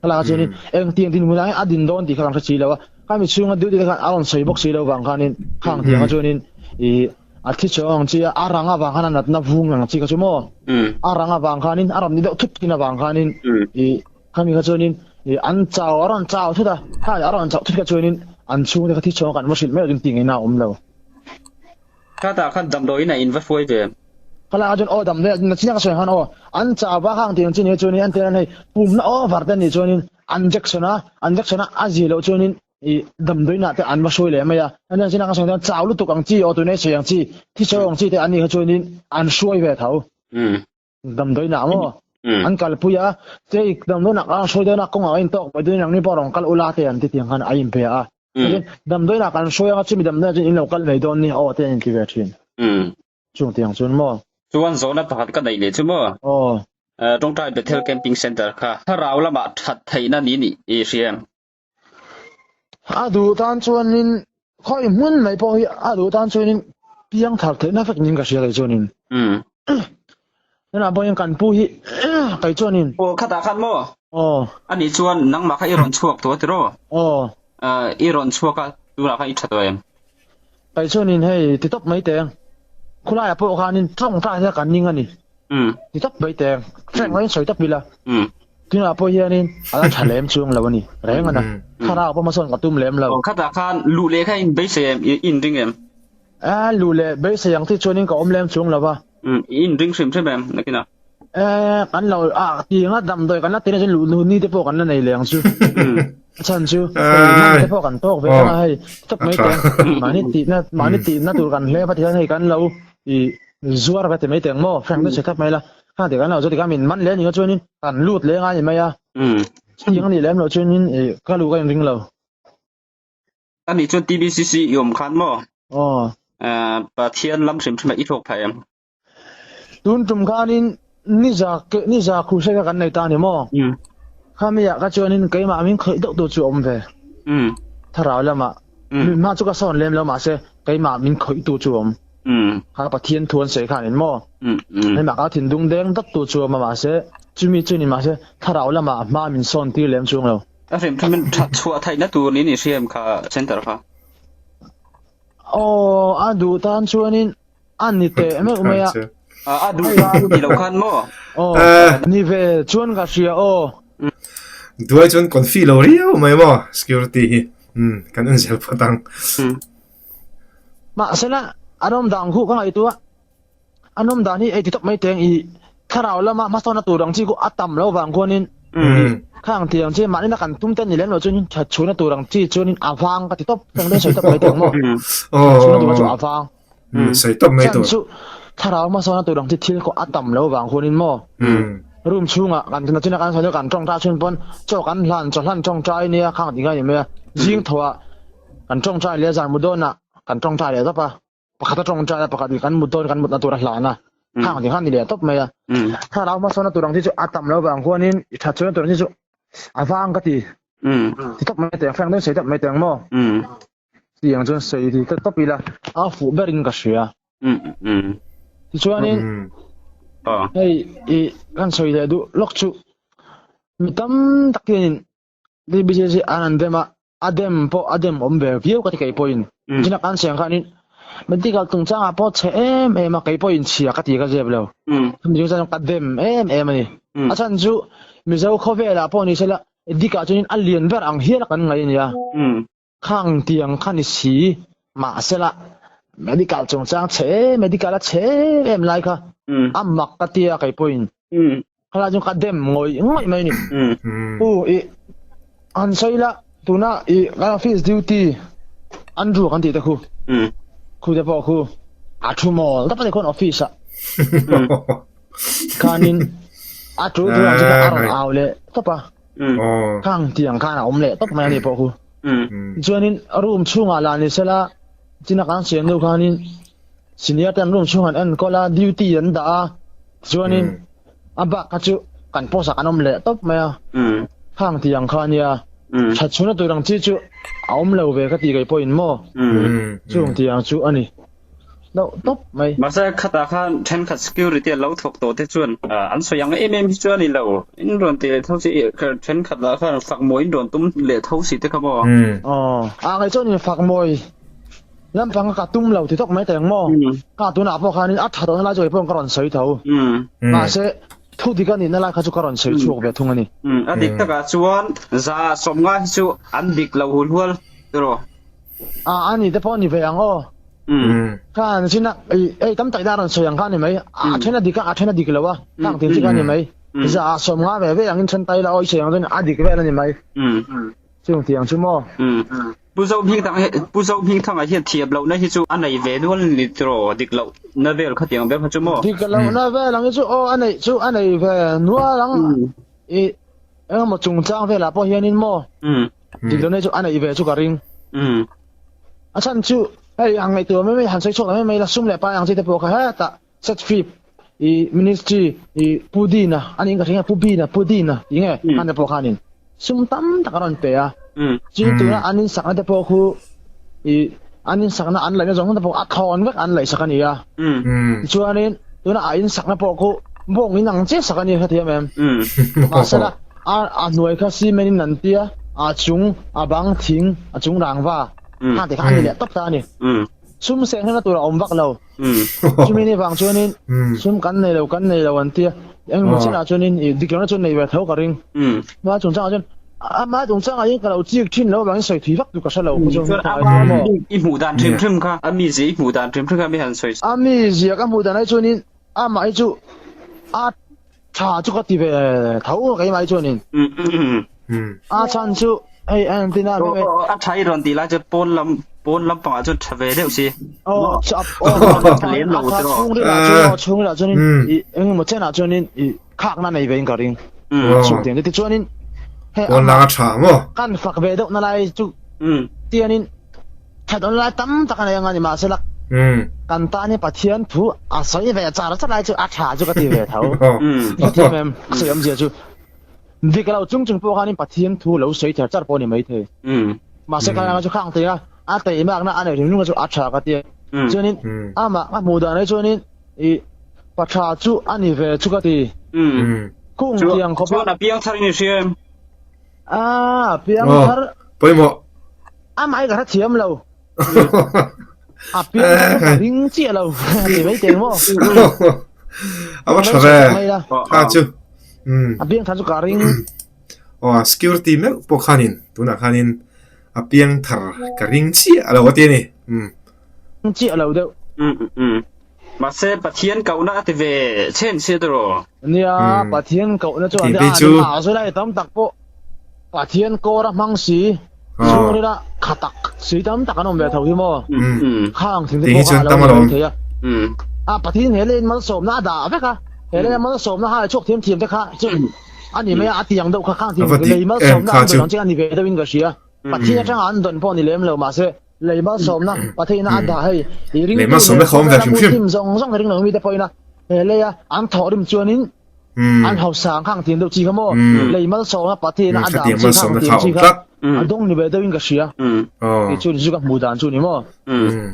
Khalangah chuanin eng tiang dinhmun ah hian a din dawn tih kha kan hre si lo a, khami chhunga duty te khan a rawn sawi bawk si lo vang khanin khang tiang kha chuanin ih a thi chhawng ang chi a, a rang avang khan a natna vung ang chi kha chu maw a rang avang khanin a rawn ni deuh thut thin avang khanin ih Khami kha chuanin ih an chau a rawn chau thut a, kha a rawn chauh thut kha chuanin an chhungte kha thi chhawng kan va hrilh mai lo tih ngaihna a awm lo. Khatah khan damdawiin a in va hruai ve. Khalai ah chuan aw damdawi na chiang ka sawi ang khan aw an chau va khang tih ang chi nih chuanin an tirah hei pumna over te nih chuanin an injection a, an injection a a zir loh chuanin ih damdawiin ah te an va hruai leh mai a, an tirah chiang ka sawi ang chuan chau lutuk ang chi aw tuna i sawi ang chi thi chhawng ang chi te an nih kha chuanin an hruai ve tho. Damdawiinah maw an kalpui a, chei damdawiinah kan hruai dawn a, kawngah kan intawk mai dawn ang ni pawh rawn kal ula te an ti tiang khan a inpe a. Chuan damdawiinah kan hruai anga chumi damdawiinah chuan in lo kal mai dawn ni aw te an inti ve thin. Chung tiang chuan maw. Chuan zawhna pakhat ka neih leh chu maw. Aw. Tawngtai Bethel Camping Centre kha thlarau lamah that theihna ni nih i hria em? A duh tan chuanin khawi hmun mai pawh hi a duh tan chuanin piang thar theihna vek niin ka hria kei chuanin. Tunah pawhin kan pu hi kei chuanin. Aw khatah khan maw? Aw. Ani chuan nangmah kha i rawn chhuak tawh a tiraw? Aw. I rawn chhuak a, tunah khan i tha tawh em? Kei chuanin hei ti tawp mai teng. Khulaiah pawh khanin tawngtai hian kan ning a ni. Ti tawp mai teng. Frank lahin sawi tawp ila. Tunah pawh hianin a la tha lem chuang lo a ni. Reng a na. Thlarau pawh hmasawn ka tum lem lo. Aw khatah khan luh leh kha in beisei em? I inring em? A luh leh beisei ang tih chuanin ka awm lem chuang lo va. I inring hrim hrim em nakinah? E kan lo a tiang a damdawi kan la tir a chuan luh luh ni te pawh kan la nei leh ang chu. A chhan chu hei man te pawh kan tawk ve anga hei tawp mai teng mahni tihna mahni tihna tur kan hlep a tihian hei kan lo i zuar ve ti mai teng maw frank te chhe tawp mai la kha ti kan lo chu tikhan min man leh a nih chuanin kan lut leh ngai ni mai a. Chutiang a nih lem loh chuanin i ka luh ka inring lo. Ani chuan TBCC i awm khan maw? Aw. Pathian lam hrim hrim ah i thawk phah em? Tun tum khanin niza niza crusade kha kan nei ta a ni maw? Khami ah kha chuanin keimah min khawih deuh tu chu a awm ve. Thlarau lamah. Hma chu ka sawn lem lo mahse keimah min khawih tu chu a awm. Kha Pathian thu an sawi khanin maw? Keimah ka thinlung deng dawt tu chu a awm a mahse chumi chu ni mahse thlarau lamah hma min sawn tir lem chung lo. A hrim hrim in that chhuah theihna tur niin i hria em kha center kha? Aw a duh tan chuanin a ni teh meuh mai a. A duh tan ti lo khan maw? Aw ni ve chuan ka hria aw. Duai chuan confi lo riau mai maw security hi kan en zel phawt ang. Mahsela an awm dan khuh ka ngaihtuah An awm dan hi ei ti tawp mai teng i thlarau lama hmasawnna tur ang chi khu a tam lo vang khuanin khang ti ang chi mahni na kan tum te ni lem lo chuan that chhuahna tur ang chi chuanin a vang ka ti tawp teng dawn sawi tawp mai teng maw that chhuahna tur chu a vang sawi tawp mai tur chu thlarau hmasawnna tur ang chi thil khu a tam lo vang khuanin maw room chhungah kan tuna chuna kan sawi kan tawngtai chhun pawn chaw kan hlan chaw hlan tawngtai nia khang ti ngai ni mai a zing thawhah kan tawngtai leh zan mu dawnah kan tawngtai leh tawp a Pakhat a tawngtai a, pakhat in kan mut dawn kan mutna tur a hlan a. Khang ang khan ni leh tawp mai a. Thlarau hmasawnna tur ang chi chu a tam lo vang khuanin i that chuan tur ang chi chu a vang ka ti. Ti tawp mai teh ang, frank deuhin sawi tawp mai teh ang maw? Ti ang chuan sawi ti tawp ila a fuh berin ka hria. Tichuanin hei i kan sawi leh duh lawk chu mi tam tak hianin TBCC an an dem a, a dem pawh a dem awm ve viau ka ti kei pawhin. China kan siam khanin medical chungchangah pawh chhe em em a kei pawhin chhia ka ti ka zep lo. Chumi chungchang ka dem em em a ni. A chhan chu Mizo khawvelah pawh ni sela dikah chuanin a lian ber ang hial a kan ngaih a nia. Khang tiang kha ni si mahsela medical chungchang chhe medical a chhe em em lai kha a mak ka tia kei pawhin khalai chu ka dem ngawih ngawih mai ni. U i han sawi la tuna i kan office duty Andrew kan tih te khu khu te pawh khu a thu mawl tawp a ni khuan office ah khanin a tul tur ang chu kha a rawn au leh tawp a. Khang tiang khan a awm leh tawp mai a ni pawh khu. Chuanin room chhungah lah ni sela china kan siam deuh khanin senior te an room chhung an enkawl a duty an dah a chuanin a bak kha chu kan post ah kan awm leh tawp mai a. Khang tiang kha ania that chhuna tur ang chi chu a awm lo ve ka ti kei pawhin maw chung tiang chu a ni. Deuh tawp mai. Mahse khatah khan thenkhat security a lo thawk tawh te chuan an sawi ang em em hi chu a ni lo. In rawn ti leh tho si thenkhat lah khan fak mawi in rawn tum leh tho si te kha maw. Aw a ngaih chuan in fak mawi lampang ka tum lo ti tawk mai teng maw. Ka tunah pawh khanin a tha tawhna lai chu kei pawh ka rawn sawi tho. Mahse thu dik a nihna lai kha chu ka rawn sawi chhuak ve thung a ni. A dik takah chuan za 50 hi chu an dik lo hul hual tiraw. A a ni te pawh a ni ve ang aw. Khan chin a ei tam tak ina a rawn sawi ang kha a ni mai. A then a dik a, a then a dik lo a. Khang tin chi kha a ni mai. Za ah 50 ve ve angin then tai la aw i sawi ang chuan a dik vel a ni mai. Chung tiang chu maw. Pu Zohmingthanga hi Pu Zohmingthanga hian thiam lohna hi chu a nei ve nual ni tiraw dik lohna vel kha tiang ber kha chu maw. Dik lohna vel ang hi chu aw a neih chu a nei ve nual ang. I engemaw chungchang velah pawh hianin maw. Dik lohna hi chu a neih ve chu ka ring. A chhan chu hei han ngaihtuah mai mai han sawi chhuak mai mai la sum leh pai ang chi te pawh kha hetah set fee i ministry i Pu Dina a niin ka hria Pu Bina Pu Dina tih nge khan te pawh khanin sum tam tak a rawn pe a chu tuna an insakna te pawh khu i an insakna an laihna zawng zawng te pawh a thlawn vek an laihsak a ni a tichuanin tuna a insakna pawh khu bawng in ang chiah sak a ni hrethiam em mahsela A a hnuai kha cement in an tia, a chung a bang thing, a chung rangva kha te kha a ni leh tawp ta a ni. Sum seng hlawmna tur a awm vak lo. Chumi ni vang chuanin sum kan nei lo kan nei lo an tia, engemaw chenah chuanin i dik lohna chu nei ve tho ka ring. Amah chungchangah chuan amah chungchangah hian ka lo chik thin lo avangin sawi thui vak tur ka hre lo. Chuan amah i hmuh dan hrim hrim kha, a mizia i hmuh dan hrim hrim kha mi han sawi. A mizia ka hmuh dan ai chuanin amah hi chu a Tha chu ka ti ve tho keimah hi chuanin. A chhan chu hei a entin a mei. A tha i rawn ti lai chu pawn lam pawn lampangah chuan tha ve deuh si. Aw a tha lem lo tiraw. Chhungril ah chuan aw chhungril ah chuanin i engemaw chen ah chuanin i khakna nei ve in ka ring. Chhuk tiang te tichuanin. Hei Pawn langa tha maw? Kan fak ve deuh na lai chu tianin that awm lai tam tak a nei anga nimahsela kan tan hi Pathian thu a sawi ve char char lai chu a tha chu ka ti ve tho. Hrethiam em? Ka sawi awmzia chu dik lo chung chung pawh khanin Pathian thu lo sawi char char pawh a ni maithei. Mahse kha langa chu khang tia a teimakna a neih ringhlunga chu a tha ka ti a. Chuanin amah ka hmuh dan ai chuanin i pa tha chu a ni ve chu ka ti. Kung tiang khawpa. Chuan a piang thar in i hria em? A piang thar. Pawimawh. Amah hi ka hrethiam lo. A piang thar ka ring chiah lo. Ti mai teng maw? A va tha ve. Kha chu. A piang thar chu ka ring. Aw security meuh pawh khanin tunah khanin a piang thar ka ring chiah a lo a ti a ni. Chiah lo deuh. Mahse Pathian kohna a ti ve chhen sia tiraw? Nia, Pathian kohna chu a ni a, a zui lai tam tak pawh Pathian kawr a hmang si, chhungrila kha tak si tam tak an awm ve tho hi maw? Khang thing te pawh kha a lo ni mai thei a. A Pathian he leiin malsawmna a dah vek a, he leia malsawmna hai chhuak thiam thiam te kha chu a ni mai a, a tiang deuh kha khang thing lei malsawmna an dawn ang che a ni ve deuhin ka hria. Pathian atanga an dawn pawh a ni lem lo, mahse Lei malsawmna Pathian a dah hei i ringtu leh khawvela Muslim zawng zawng ring lo mite pawhin a he leia an thawh rim chuanin an hausa ang kha ang tiam deuh chi kha maw lei malsawmna Pathian a dah ang chi kha ang tiam chi kha a dawng ni ve deuhin ka hria kei chu chu ka hmuh dan chu ni maw.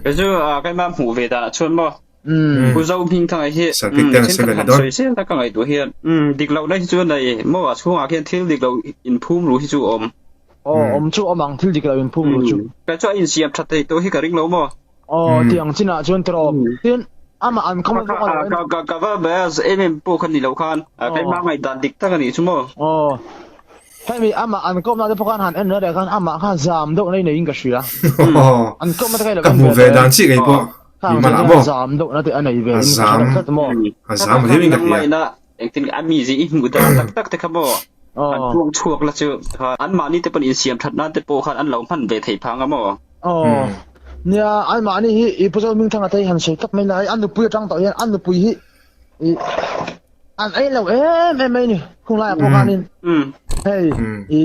Kei chu keimah hmuh ve danah chuan maw Pu Zo hming ka ngaih hi thenkhat han sawi zel ta ka ngaihtuah hian dik lohna hi chu a nei maw a chhungah khian thil dik lo inphum ru hi chu a awm. Aw, awm chu awm ang, thil dik lo inphum ru chu. Kei chu a insiam that thei tawh hi ka ring lo maw? Aw, ti ang chinah chuan tiraw. Tin, amah an khawm bawk a lo en. Ka va bias em em pawh kha ni lo khan, keimah ngaihdan dik tak a nih chu maw? Aw, hemi amah an kawmna te pawh khan han en reh reh khan amah khan zam deuh nei neiin ka hria. An kawmna te kha i lo en ve tawh em? Ka hmuh ve dan chiah kei pawh. Khang chu hian zam deuh na te a nei ve in ka hre deuh tlat maw? A zam riau in ka hria. Engtin a mizi i hmuh dan tak tak te kha maw an puang chhuak la chu kha anmahni te pawn insiam that nan te pawh khan an lo hman ve theih phang a maw? Aw. Nia, anmahni hi i Pu Zohmingthanga te hi han sawi tak mai la hei a nupui atang tawh hian a nupui hi i an ei lo em em mai ni khung laiah pawh khanin hei i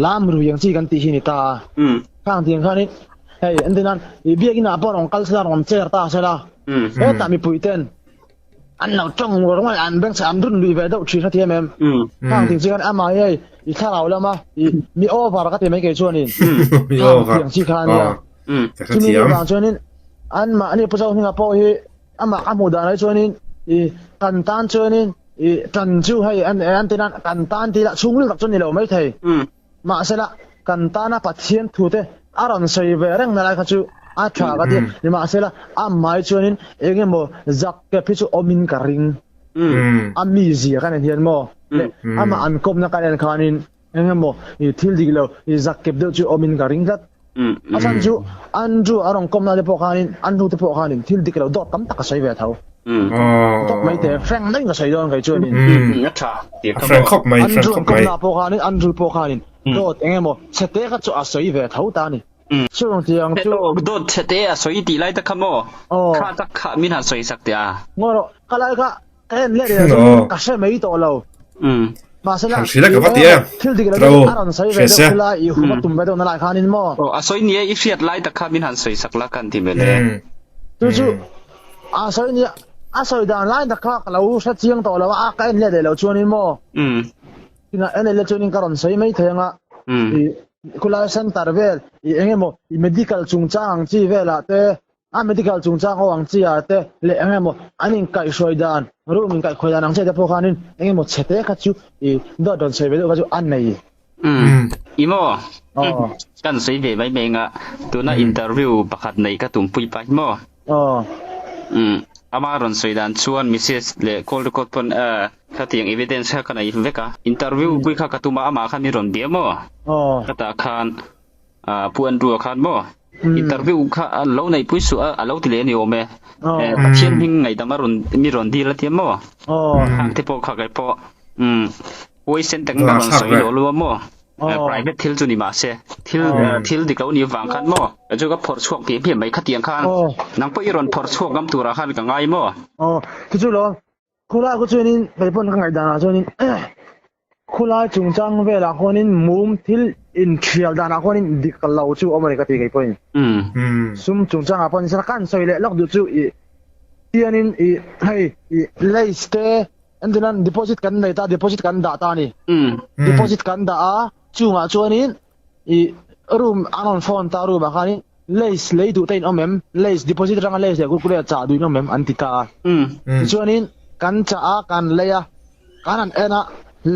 lam rui ang chi kan tih hi ni ta a. Khang tiang khanin hei entirnan i biakinah pawh rawn kal sela rawn chair ta sela hetah mipui ten An lo tawng ngawr ngawr an beng chhe an run lui ve deuh thin hrethiam em? Khang ting chi khan amah hi hei i thlarau lama i mi over ka ti mai kei chuanin khang tiang chi kha ania. Chumi nih vang chuanin anmahni Pu Zohminga pawh hi amah ka hmuh dan ai chuanin i kan tan chuanin i tan chu hei an ti nan kan tan tih lah chhungril tak chu ni lo maithei. Mahsela, kan tana Pathian thute a rawn sawi ve reng na lai kha chu a tha ka ti. Nimahsela, a hmai chuanin eng emaw zak kep hi chu awmin ka ring. A mizia kan en hian maw leh amah an kawpna kan en khanin eng emaw thil dik lo zak kep deuh chu awmin ka ring tlat. A chhan chu Andrew a rawn kawmna te pawh khanin Andrew te pawh khanin thil dik lo dawt tam tak a sawi ve tho. Tawp mai te, frank daih ka sawi dawn kei chuanin. A tha tir kha maw? Khawp mai, Andrew an kawmna pawh khanin Andrew pawh khanin dawt eng emaw chhete kha chu a sawi ve tho ta a ni. Chung tiang chu. Dawt chhete a sawi tih lai te kha maw? Kha tak kha min han sawi sak teh a. Ngaw rawh, ka lai kha Ka en leh leh chuan ka hre mai tawh lo. Mahse la, thil dik lo a rawn sawi ve deuh thil a, i hum a tum ve deuh na lai khanin maw? Aw, a sawi nia i hriat lai tak kha min han sawi sak la kan ti mel e. Chu chu a sawi nia, a sawi dan lai tak kha ka lo hre chiang tawh lo a, ka en leh leh lo chuanin maw? Tina en leh leh chuanin ka rawn sawi mai thei ang a, i khulai center vel, i eng emaw, i medical chungchang ang chi velah te, A medical chungchang ho ang chi ah te leh eng emaw an inkaihhruai dan, room inkaihkhawi dan ang chi te pawh khanin eng emaw chhe te kha chu i dawt rawn sawi ve deuh kha chu a nei. Umm. I maw? Aw. Kan sawi ve mai mai anga tuna interview pakhat nei ka tumpui pa hi maw? Aw. Umm. Ama rawn sawi dan chuan message leh call record pawn khatiang evidence kha ka nei vek a. Interview pui kha ka tum a, amah khan min rawn bia maw? Aw. Ka tah khan Pu Andrew-a khan maw interview kha a lo neihpui suh a, a lo ti leh a ni awm e. Pathian hming ngaihdam a rawn mi rawn dil a tia maw? Khang te pawh kha kei pawh huaisen takin ka rawn sawi lo lo a maw? Private thil chu ni mah se, thil thil dik lo ni vang khan maw? Chu ka phawrh chhuak hmiah hmiah mai khatiang khan nang pawh i rawn phawrh chhuak ngam turah khan ka ngai maw? Aw, chu chu lo, khulai khu chuanin kei pawn ka ngaihdanah chuanin. Khulai chungchang velah khuanin mum thil inthial danah khuanin dik lo chu awm a ni ka ti kei pawhin. Sum chungchangah pawh ni sela kan sawi leh lawk duh chu ih tianin ih hei ih lace te entirnan deposit kan nei ta deposit kan dah ta a ni. Deposit kan dah a chungah chuanin ih room an rawn phone ta room ah khanin lace lei duh te in awm em lace deposit atanga lace leh kurkure chah duh in awm em an ti ta a. Tichuanin kan chah a kan lei a. Kan han en a,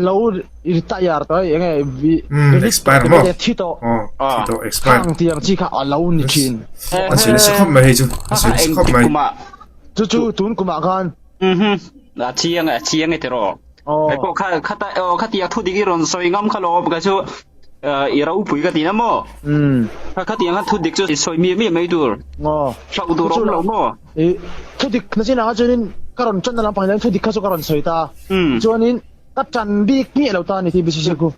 lo retire tawh hei enge expire maw? Thi tawh. Thi tawh expire. Khang tiang chi kha a lo ni thin. An sawi nasa khawp mai hei chu. An sawi nasa khawp mai. Chu chu tun kumah khan. Mhm. A chiang a chiang e tiraw. Hei pawh kha khata aw khatiang thu dik i rawn sawi ngam kha lawm ka chu i ropui ka ti na maw? Kha khatiang kha thu dik chu i sawi miah miah mai tur. Hlauh tur awm lo maw? I thu dik na chin anga chuanin ka rawn ṭanna lampang hian thu dik kha chu ka rawn sawi ta. Chuanin ka ṭan bik miah lo ta a ni tih BCC khu.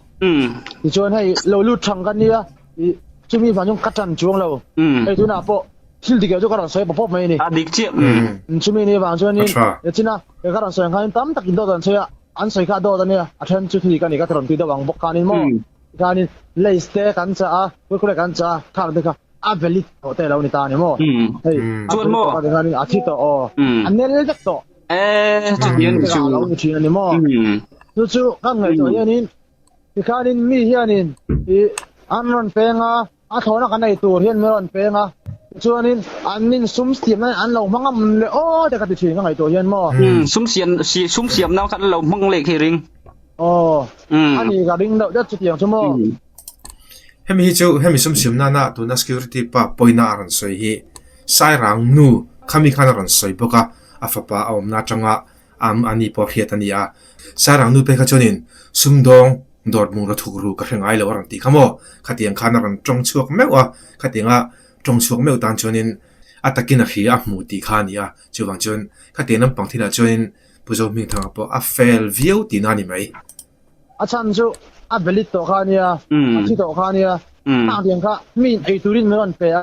Tichuan hei lo lut ṭhang ka nia i chumi vang chuan ka ṭan chuang lo. Hei tunah pawh thil dik lo chu ka rawn sawi pawp pawp mai a ni. A dik chiah. Chumi ni vang chuanin china ka rawn sawi ang khanin tam takin dawt an sawi a, an sawi kha dawt a nia, a ṭhen chu thu dik a ni ka ti rawn tui deuh ang bawk khanin maw. Tikhanin lace te kan chah a, kurkure kan chah a, khang te kha. A valid tawh te lo ni ta ni maw? Hei, a Chuan maw? valid tawh a thi tawh aw. A nel vek tawh. Eh, chutiang ni chu. A lo ni thin a ni maw? Chu chu kan ngaihtuah hianin tikhanin mi hianin i an rawn peng a, a thlawhna kan ei tur hian min rawn peng a, tichuanin an nin sum siam nan an lo hmang a le aw te ka ti thin ka ngaihtuah hian maw? Sum siam sum siam nan khan an lo hmang leh khi ring. Aw, a ni ka ring deuh deuh chutiang chu maw? Hemi hi chu hemi sumsiam nana tuna security pa pawina a rawn sawi hi Sairang nu khami khan a rawn sawi bawk a, a fapa a awmna atanga am a ni pawh hriat a ni a. Sairang nu phei kha chuanin sumdawng dawr bungraw thuk ru ka hre ngai lo a rawn tih kha maw? Khatiang khan a rawn tawng chhuak meuh a, khatianga tawng chhuak meuh tan chuanin a takin a hria a hmu tih kha a ni a, chuvang chuan khatiang lampang thilah chuanin Pu Zohmingthanga pawh a fel viau tihna a ni mai. A chhan chu a valid tawh kha a nia, a thi tawh kha a nia. Hang tiang kha mi in ei turin min rawn pe a,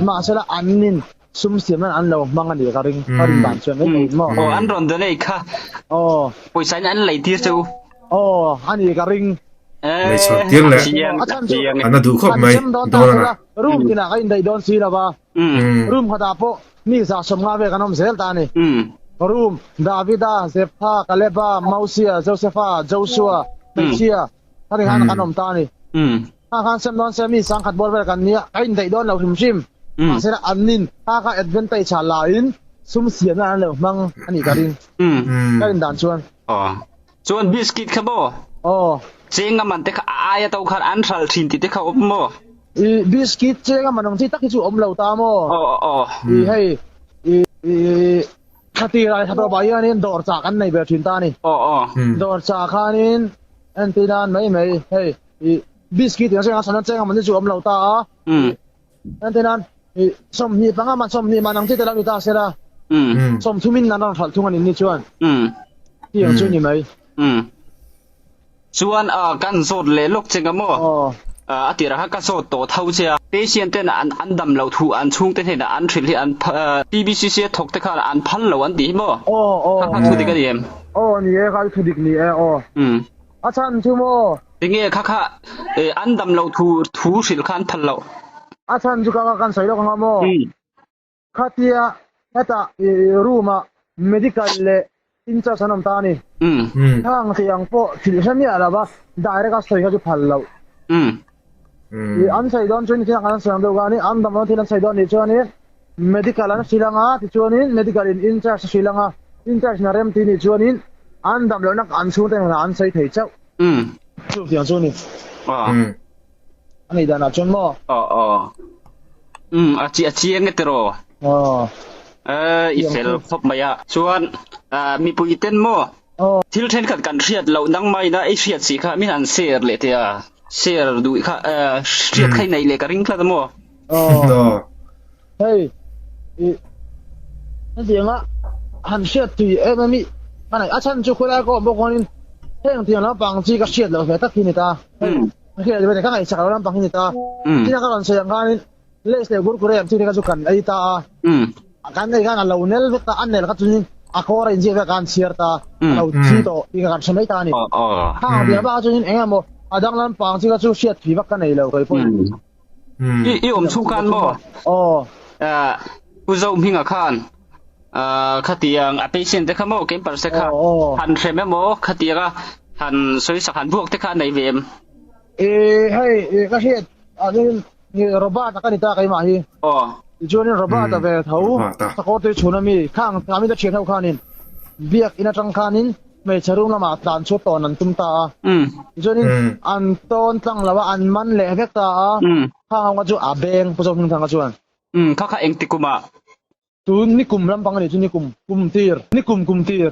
mahsela an nin sum siam nan an lo hmang a ni ka ring, ka rin dan chuan mai mai maw. Aw an rawn donate kha pawisa in an lei tir che u. Aw a ni ka ring. Lei chhuak tir leh an a duh khawp mai dawn a na. Room tinah ka indaih dawn si lo va, room khatah pawh Mi 150 vel kan awm zel ta a ni. Room, Davida, Zeptha, Kaleba, Mosia, Josefa, Joshua, Hmeichhia, khati khan kan awm ta a ni. Kha khan sem dawn se mi 10,000 bawr vel kan nia, ka indaih dawn lo hrim hrim. Mahse an nin kha kha advantage ah la in sum siamna an lo hmang a nih ka ring. Ka rin dan chuan. Aw. Chuan biscuit kha maw? Aw. Cheng a man te kha a aia to khan an hral thin tih te kha awm maw? I biscuit cheng a man ang chi tak hi chu awm lo ta maw? Aw aw. I hei i i thla tir ai thla tawpah hianin dawr chah kan nei ber thin ta a ni. Aw aw. Dawr chah khanin entir nan mai mai hei i biscuit ang cheng a cheng a man hi chu awm lo ta a. Entir nan i 25 man 20 man ang chi te lo ni ta sela. 30 in an rawn hralh thung a ni ni chuan. Tiang chu ni mai. Chuan kan zawt leh lawk che nga maw? A tirah khan ka zawt tawh tho che a. Patient ten an an dam loh thu an chhungte hnenah an hrilh hi an TBCC a thawk te khan an phal lo an tih hi maw? Kha kha thu dik a ni em? Aw ni e, kha chu thu dik ni e aw. A chhan chu maw? Tinge kha kha an dam loh thu thu hrilh kha an phal loh? A chhan chu kha kha kan sawi lawk anga maw? Khatia hetah room ah medical leh in charge an awm ta a ni. Hang tih ang pawh thil hre miah lo va, direct a sawi kha chu phal loh. An sawi dawn chuan thil an sawi ang deuh kha a ni, an dam dawn thil an sawi dawn nih chuanin medical an hrilh ang a, tichuanin medical in in charge a hrilh ang a, in charge in a rem tih nih chuanin an dam lohna an chhungte hnenah an sawi thei chauh. Chutiang chu a ni. A nih danah chuan maw? Aw aw. Um a chi a chiang e tiraw? Aw. Eh i fel khawp mai a. Chuan mipui ten maw? Aw. Thil thenkhat kan hriat loh nang maina i hriat si kha min han share leh teh a. Share duh kha hriat kha i neih leh ka ring tlat a maw? Aw. Hei i hetianga han hriat tui em em i ka nei a chhan chu khawilai ka awm bawk huanin heng tiang lampang chi ka hriat loh ve tak hi ni ta. Ka hriat ve ka ngaihsak lo lampang hi ni ta. Tina ka rawn sawi ang khanin Lays leh Kurkure ang chi te kha chu kan ei ta a. Kan ei khan a lo nel vek ta, a nel kha chunin a kawr a inziak vek a an chhiar ta a lo thi tawh tih kha kan hre mai ta a ni. Khang piah bakah chuanin eng emaw a danglam pang chi kha chu hriat thei vak ka nei lo kei pawhin. I i awm chhung khan maw? Aw. Pu Zohminga khan khatiang a patient te kha maw camper te kha han hrem emaw khatianga han sawisak han buak te kha a nei ve em? E hei ka hriat Robert a ka ni ta keimah hi. Aw. Tichuanin Robert a ve tho sakawr tui chhun ami khang ami te thian ho khanin biak in atang khanin hmeichhe room lamah tlan chu tawn an tum ta a. Tichuanin an tawn tlang lo a an man leh vek ta a. Khang ho kha chu a beng Pu Zohmingthanga chuan. Kha kha engti kumah? Tun nikum lampang a nih chu nikum kum tir nikum kum tir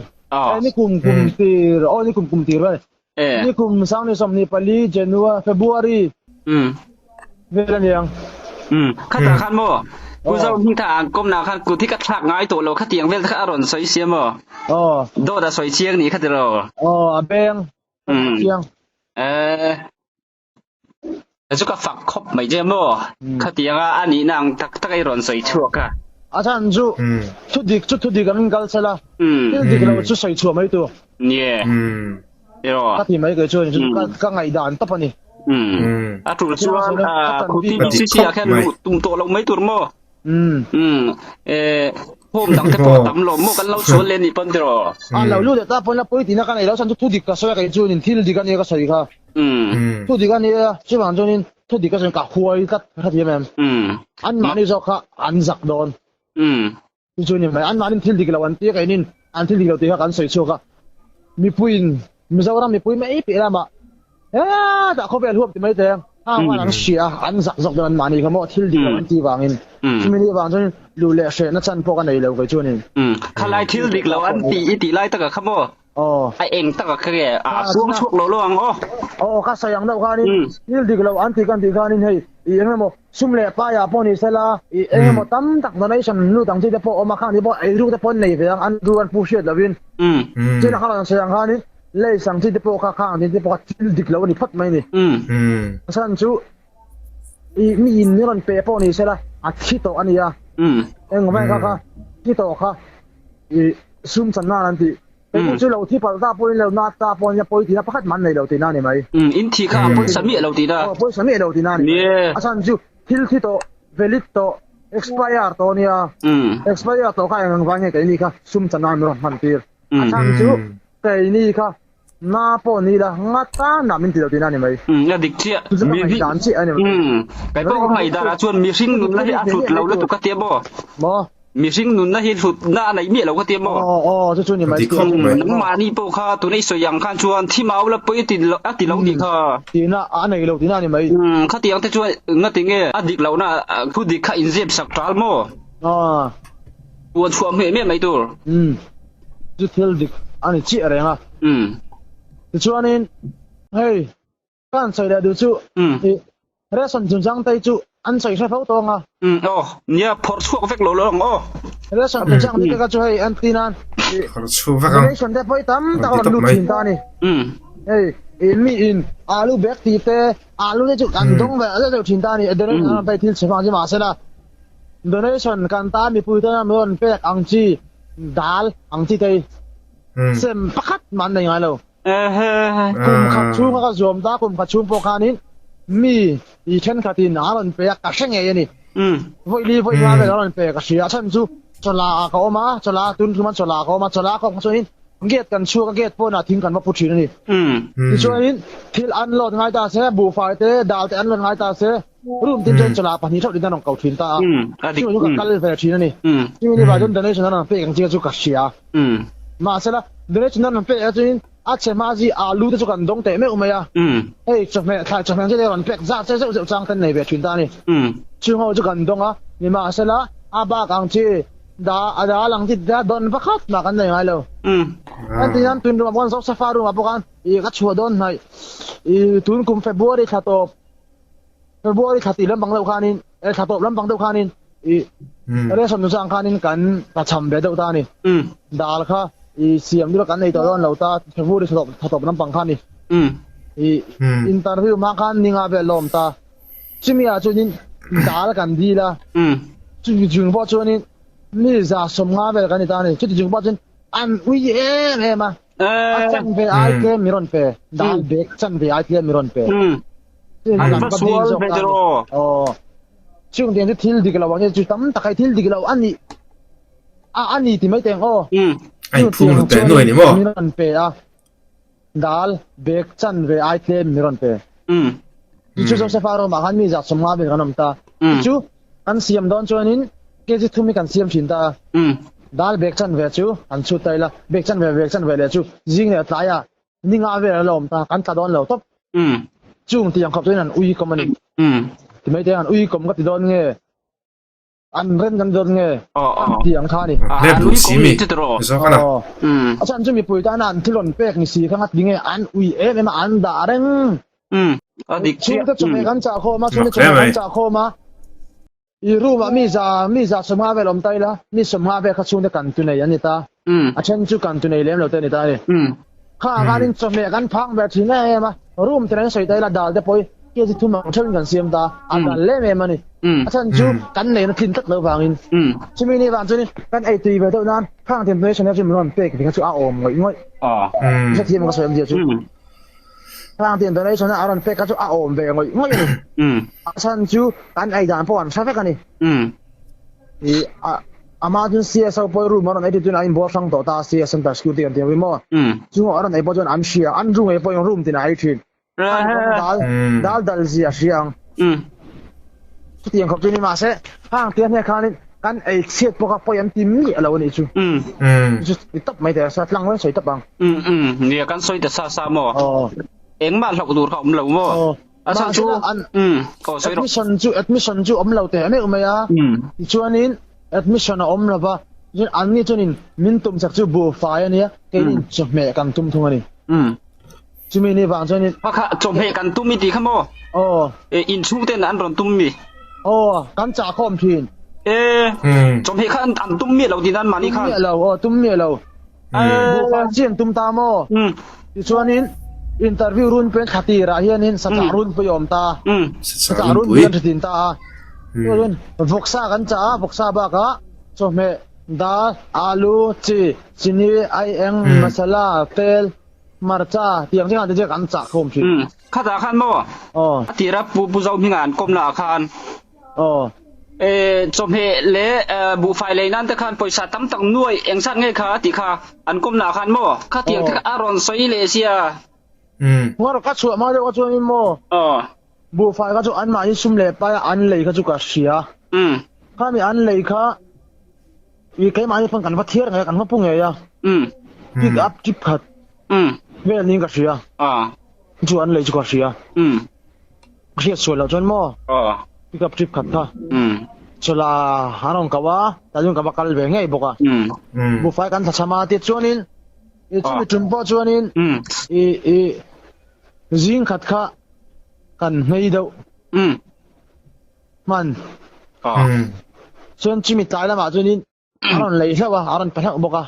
nikum kum tir aw nikum kum tir vel nikum sangni 24 January February vel a niang. Khatah khan maw Pu Zo hming kha an kawm na khan kut hi ka thlak ngai tawh lo khatiang vel kha a rawn sawi sia maw? Dawt a sawi chiang nih kha tiraw? Aw a beng chiang. Chu ka fak khawp mai che maw? Khatianga a nihna ang tak tak i rawn sawi chhuak a. A chhan chu thu dik chu thu dik angin kal sela, thil dik lo chu sawi chhuah mai tur. Nie. Iraw. Ka ti mai kei chuan chu ka ngaihdan tawp a ni. A tul chuan khuti BCC ah khian luh tum tawh loh mai tur maw? Home dang te pawh a tam lo maw kan lo sual leh nih pawn tiraw? A lo lut leh ta pawn la pawi tihna ka nei lo chhan chu thu dik ka sawi a kei chuan thil dik a nia ka sawi kha. Thu dik a nia chuvang chuanin thu dik a sawi ka huai tlat ka hrethiam em? Anmahni zawk kha an zak dawn. Chu chu ni mai anmahni thil dik lo an tia keinin an thil dik lo tih kha kan sawi chhuak a. Mipuiin Mizoram mipui mai piah lamah hetah khawvel huam ti mai teh ang hang khan an hria a an zak zawk dawn anmahni kha maw thil dik lo an tih vangin chumi nih vang chuan luh leh hrehna chan pawh ka nei lo kei chuanin. Khalai thil dik lo an tih i tih lai takah kha maw A eng taka kha nge a chuang chhuak lo lo ang aw. Aw ka sawi ang deuh khanin thil dik lo an tih kan tih khanin hei i eng emaw sum leh paiah pawh ni sela i eng emaw tam tak donation lut ang chi te pawh a awm a khang ni pawh eiruk te pawh an nei ve ang an ru an pu hriat lovin chuan a khan sawi ang khanin lace ang chi te pawh kha khang ang chi te pawh kha thil dik lo a ni phawt mai a ni. A chhan chu i mi in ni rawn pe pawh ni sela a thi tawh a nia engvang kha kha thi tawh kha i sum chan nan an tih. Kei chu lo thi palh ta pawhin lo nat ta pawhin a pawi tihna pakhat man nei lo tihna a ni mai. In thi kha a pawisa miah lo tihna. Aw pawisa miah lo tihna a ni mai. A chhan chu thil thi tawh, valid tawh, expire tawh a nia. Expire tawh kha eng ang vang nge keini kha sum chan nan rawn hman tir. A chhan chu keini kha na pawh ni la nga tan ah min ti lo tihna a ni mai. A dik chiah. Chu chu ka ngaihdan chiah a ni mai. Kei pawh ka ngaihdan ah chuan mihring nunna hi a hlut lo lutuk ka tia maw. Maw? Mihring nunna hi hlutna a neih miah lo ka ti maw? Aw aw chu chu ni mai Dik khawp mai. Nangmahni pawh kha tuna i sawi ang khan chuan thi mau la pawi a ti lo tih kha. Tihna a nei lo tihna a ni mai. Khatiang te chuan ngati nge a dik lohna thu dik kha inzep sak ṭal maw? Aw. Puan chhuah hmeh hmeh mai tur. Chu thil dik a ni chiah reng a. Tichuanin hei Ka an sawi leh duh chu i ration chungchang te chu an sawi hre fo tawng a. Aw, nia phawrh chhuak vek lo lo ang aw. Ration chungchang te kha chu hei an ti nan i Phawrh chhuak vek ang. Donation te pawh hi tam tak a rawn lut thin ta a ni. Hei i mi in alu bag tih te alu te chu kan dawng ve zeuh zeuh thin ta a ni. Donation an rawn pek thil chhe vang chu mahsela donation kan tan mipui tana min rawn pek ang chi dal ang chi te hi sem pakhat mah an nei ngai lo. Kum khat chhunga ka zuam ta, kum khat chhung pawh khanin mi i thenkhatin an rawn pe a, ka hre ngei a ni. Vawi li vawi nga vel an rawn pe ka hria. A chhan chu chawla ah ka awm a, chawla tun tum an chawla ah ka awm a, chawla ka awm kha chuanin gate kan chhuak a, gate pawnah thing kan va pu thin a ni. Tichuanin thil unload ngai ta se, buhfai te, dal te unload ngai ta se, room tin chuan chawla pahnih theuh tin an rawn ko thin ta a. Chumi chu ka kal ve thin a ni. Chumi ni vah chuan donation an rawn pek ang chi kha chu ka hria. Mahsela, donation an rawn pek ah chuanin a chhe hma chi alu te chu kan dawng teh meuh mai a. Hei chawhmeh, thlai chawhmeh ang chi te rawn pek zat che zeuh zeuh chang ten nei ve thin ta a ni. Chung ho chu kan dawng a, nimahsela a bak ang chi da a dal ang chi te dawn pakhat mah kan nei ngai lo. Kan ti hian tun room ah pawh khan Zosafa room ah pawh khan ih ka chhuah dawn hnaih ih tun kum February thla tawp February thla tih lampang deuh khanin eh thla tawp lampang deuh khanin i ration chu chang khanin kan ta cham ve deuh ta a ni. Dal kha i siam deuh kan nei tawh dawn lo ta February thla tawp thla tawp lampang kha a ni. I interview hma khan ninga vel la awm ta. Chumi ah chuanin dal kan dil a. Chumi chung pawh chuanin mi 150 vel kan ni ta a ni. Chuti chung pawh chuan. An ui em em a. A chanve ai tlem mi rawn pe. Dal bag chanve ai tlem mi rawn pe. An va sual ve tiraw. Aw. Chung tiang chu thil dik lo ang chu tam tak hi thil dik lo a ni a a ni ti mai teng aw. Ai phung lut teh nuai ni maw. Mi rawn pe a. Dal bag chanve ai tlem mi rawn pe. Chu Joseph-a room-ah khan mi 150 vel kan awm ta. Chu Kan siam dawn chuanin kg thum hi kan siam thin ta a, dal bag chanve chu an chhut ta ila, bag chanve bag chanve leh chu zing leh tlai ah ni nga vel a la awm ta, kan tla dawn lo tawp. Chung tiang khawp chuan an ui kawm a ni. Ti mai te an ui kawm ka ti dawn nge, an ren kan ti dawn nge, an ti ang kha a ni. An ui kawm ni zawk a na. A chhan chu mipui tana an thil rawn pek ni si kha nga ti nge an ui em em a, an dah reng. A dik chiah. Chhungte chawhmeh kan chah khawm a, chhungte chawhmeh kan chah khawm a. I room ah mi za mi za sawmnga vel awm ta ila, mi sawmnga vel kha chhungte kan tu nei an ni ta. A then chu kan tu nei lem lo te a ni ta a ni. Kha ah khanin chawhmeh kan phang ber thin em em a, room te kan sawi ta ila dal te pawh hi kg thum ang theuhin kan siam ta a, a dal em em a ni. A chhan chu kan neihna tlin tlat loh vangin. Chumi ni vang chuanin kan ei tui ve deuh nan khang temptation hi chu min rawn pek ve kha chu a awm ngawih ngawih. Hrethiam ka sawi awmzia chu. Hlang tin donation a a rawn pek kha chu a awm ve ngawih ngawih a ni. A chhan chu kan ei dan pawh an hre vek a ni. I a amah chuan CSO pawh room a rawn ei tih chuan a inbual hrang tawh ta a CS Center Security kan tih ang hi maw. Chung a rawn ei pawh chuan an hria, an room ei pawhin room tinah a ei thin. An kawng dal dal dal zia a hria ang. Chutiang khawp chu ni mahse hang tia hne khanin kan ei chhiat pawh kha pawi an ti miah lo a nih chu. Chu ti tawp mai teh sa tlang reng sawi tawp ang. Nia kan sawi ta sa sa maw. Engmah hlauh tur kha awm lo maw. A chhan chu aw sawi rawh. Admission chu admission chu awm lo teh meuh mai a. Tichuanin admission a awm lova chuan anni chuanin min tum chak chu buhfai a nia keinin chawhmeh kan tum thung a ni. Chumi ni vang chuanin. Kha kha chawhmeh kan tum i ti kha maw? Aw. E inchhung ten an rawn tum mi? Aw, kan chah khawm thin. E, chawhmeh kha an tum miah lo tih nan mahni khan. Tum miah lo, aw tum miah lo. Buhfai chi an tum ta maw? Tichuanin interview run pawhin thla tirah hianin sachah run pawh i awm ta. Sachah run pui an hre tin ta a. Chuan vawksa kan chah a, vawksa bakah chawhmeh, dal, alu, chi, chini, aieng, masala, tel, Hmarcha tiang chiang ah te chiah kan chah khawm thin. Umm khatah khan maw? Aw. A tira Pu Pu Zohminga an kawmna ah khan. Aw. E chawhmeh leh buhfai lei nan te khan pawisa tam tak nuai eng zat nge kha tih kha an kawmna ah khan maw? Kha tiang te kha a rawn sawi leh sia. Umm. Ngaw ka chhuah hma deuh kha chuanin maw? Aw. Buhfai kha chu anmahni sum leh pai a an lei kha chu ka hria. Umm. Khami an lei kha I keimahni pawn kan va thiar ngei a, kan va pu ngei a. Pick up chip khat vel niin ka hria. Chu an lei chu ka hria. Ka hriat sual loh chuan maw pick up chip khat kha. Chawla an rawn kau a, tah chuan ka va kal ve ngei bawk a. Buhfai kan thlachham a, tichuanin i chumi tum pawh chuanin i i zing khat kha kan nghei deuh. Hman. Chuan chimi tlai lamah chuanin a rawn lei hlauh a, a rawn pe hlauh bawk a.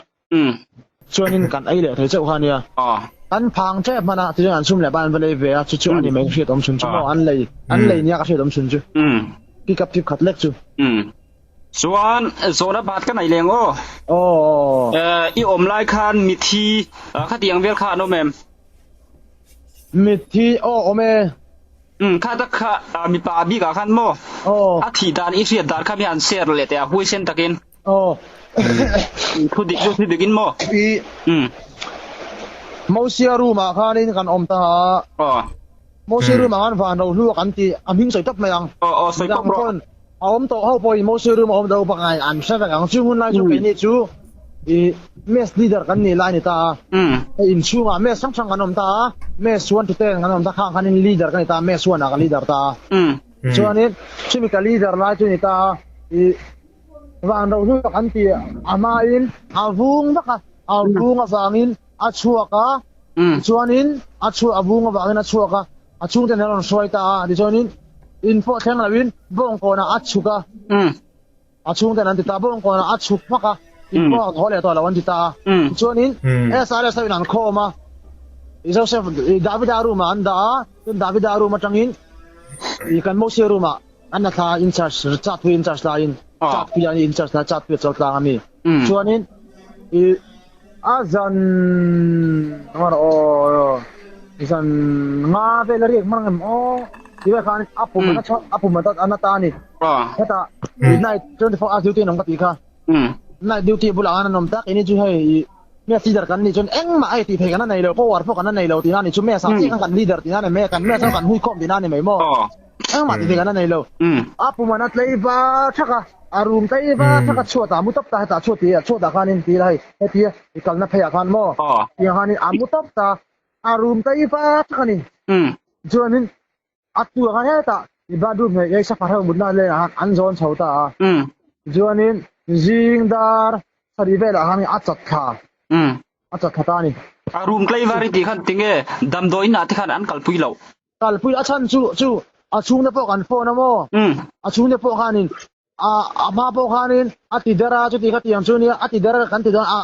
Chuanin kan ei leh thei chauh kha a nia. Kan phang tep hman a, tichuan an chhum leh ban an va lei ve a, chu chu a ni mai ka hriat awm chhun chu maw, an lei an lei nia ka hriat awm chhun chu. Pick up tip khat lek chu. Chuan zawhna bat ka nei leng aw. I awm lai khan mithi khatiang vel kha an awm em? Mithi aw awm e. Umm kha tak kha mipa a bik ah khan maw? Aw. A thih dan i hriat dan kha mi han share leh teh a huaisen takin. Aw. Thu dik chu thu dik in maw? I Umm. Mosia room ah khanin kan awm ta a. Aw. Mosia room ah khan van rohlu a kan ti a hming sawi tawp mai ang. Aw aw sawi pawp rawh. A awm tawh ho pawhin Mosia room a awm deuh pangai an hre vek ang. Chung hun lai chu keini chu i mess leader kan nih lai a ni ta a. Hei inchhungah mess hrang hrang kan awm ta a, mess one to ten kan awm ta khang khanin leader ka ni ta a, mess one ah ka leader ta a. Chuanin chumi ka leader lai chu a ni ta a, i van rohlu tak an ti a hmain a vung vak a, a vung avangin a chhuak a, tichuanin a chhuah a vung avangin a chhuak a, A chhungte an rawn hruai ta a, tichuanin in pawh thleng loin bawngkawnah a chhuk a, a chhungten an ti ta, bawngkawnah a chhuk hmak a, in pawh a thaw leh tawh lo an ti ta a, tichuanin SRS ho in an khawm a, Joseph Davida room ah an dah a, chuan Davida room atangin kan Mosia room ah an la thla a, in charge Chatpui in charge laiin Chatpuia in charge lai Chatpuia chawl tlang a mi, chuanin i. A zan aw zan nga vel a riak hman ang em aw ti vel khan a pum a a pum a na ta a ni. Hetah night 24 hours duty an awm ka tih kha. Night duty bulah khan an awm tak ini chu hei mess leader kan nih chuan engmah a tih theih kan la nei lo power pawh kan la nei lo tihna a ni chu mess ah chiah khan kan leader tihna a ni mai a kan mess ho kan hui khawm tihna a ni mai maw. Engmah tih theih kan la nei lo. A pum a na tlei var thak a, a rum tlei var thak a chhuat ah a mu tawp ta hetah chhuat tih ah chhuat ah khanin ti ila hei hetia i kalna phei ah khan maw tiang khanin a mu tawp ta a rum tlei var thak a ni. Chuanin a tu ah khan hetah i bathroom hei hei safar ho mutna leng ah khan an zawn chho ta a. Chuanin zing dar sarih velah khan a chat thla a chat thla ta a ni. A rum tlei var i tih khan tinge damdawiin ah te khan an kalpui loh? Kalpui a chhan chu chu a chhungte pawh kan phone a maw? A chhungte pawh khanin a a hma pawh khanin a ti der a chuti kha tiang chu nia a ti der kan ti dawn a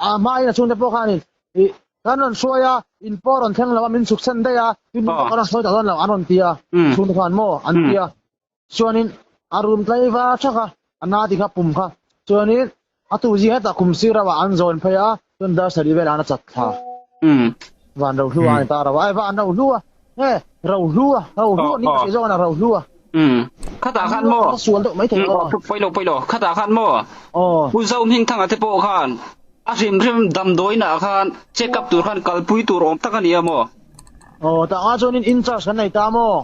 a hmain a chhungte pawh khanin ih kan rawn hruai a in pawh rawn thleng lo a min chhuk chhan daih a tin pawh kan rawn hruai tak dawn lo an rawn ti a chhungte khan maw an ti a chuanin a room tlai va thak a a na ti kha pum kha chuanin a tu zing hetah kum sir rauh ah an zawn phei a chuan dar sarih velah an a chat thla van ro hlu a ni ta ro a van ro hlu a nge ro hlu a ro hlu a ni ka hriat zawk a ro hlu a khatah khan maw sual deuh mai thei pawi lo pawi lo khatah khan maw pu zo hming thanga te pawh khan a hrim hrim damdawiin ah khan check up tur khan kalpui tur awm tak a ni a maw Aw, tah nga chuanin in charge kan nei ta maw?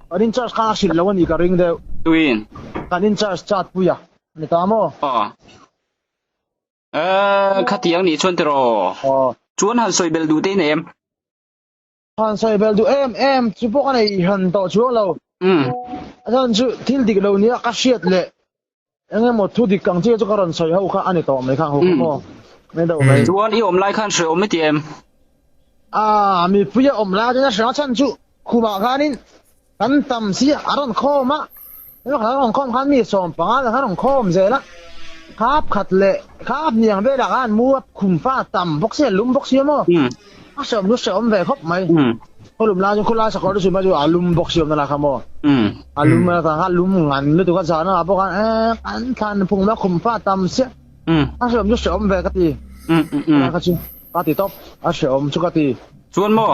Kan in charge khan a hrilh lo a nih ka ring deuh. Tuin? Kan in charge chat pui a ni ta maw? Aw. Eh, khatiang nih chuan tiraw? Aw. Chuan han sawi belh duh te in em? Han sawi belh duh em em chu pawh ka nei han tawh chuang lo. A chhan chu thil dik lo nia ka hriat leh eng emaw thu dik ang chi chu ka rawn sawi ho kha a ni tawh mai khang ho kha maw mai deuh mai. Chuan i awm lai khan hre awm i ti em? Aa, mipui a awm lai chuan a hre a chhan chu khumah khanin kan tam si a rawn khawm a, a rawn khawm khan mi 15 khan a rawn khawm zel a, khap khat leh khap hniang velah khan mu a khum fa tam bawk sia lum bawk sia maw a hreawm chu hreawm ve khawp mai. Khaw lum lai chu khawlai sakawr chu chu a lum bawk si awm na la kha maw a lum na kha lum ngan lutuk a zan ah pawh khan eh an thlan phung na khum fa tam sia a hreawm chu hreawm ve ka ti kha chu ka ti tawp a hreawm chu ka ti chuan maw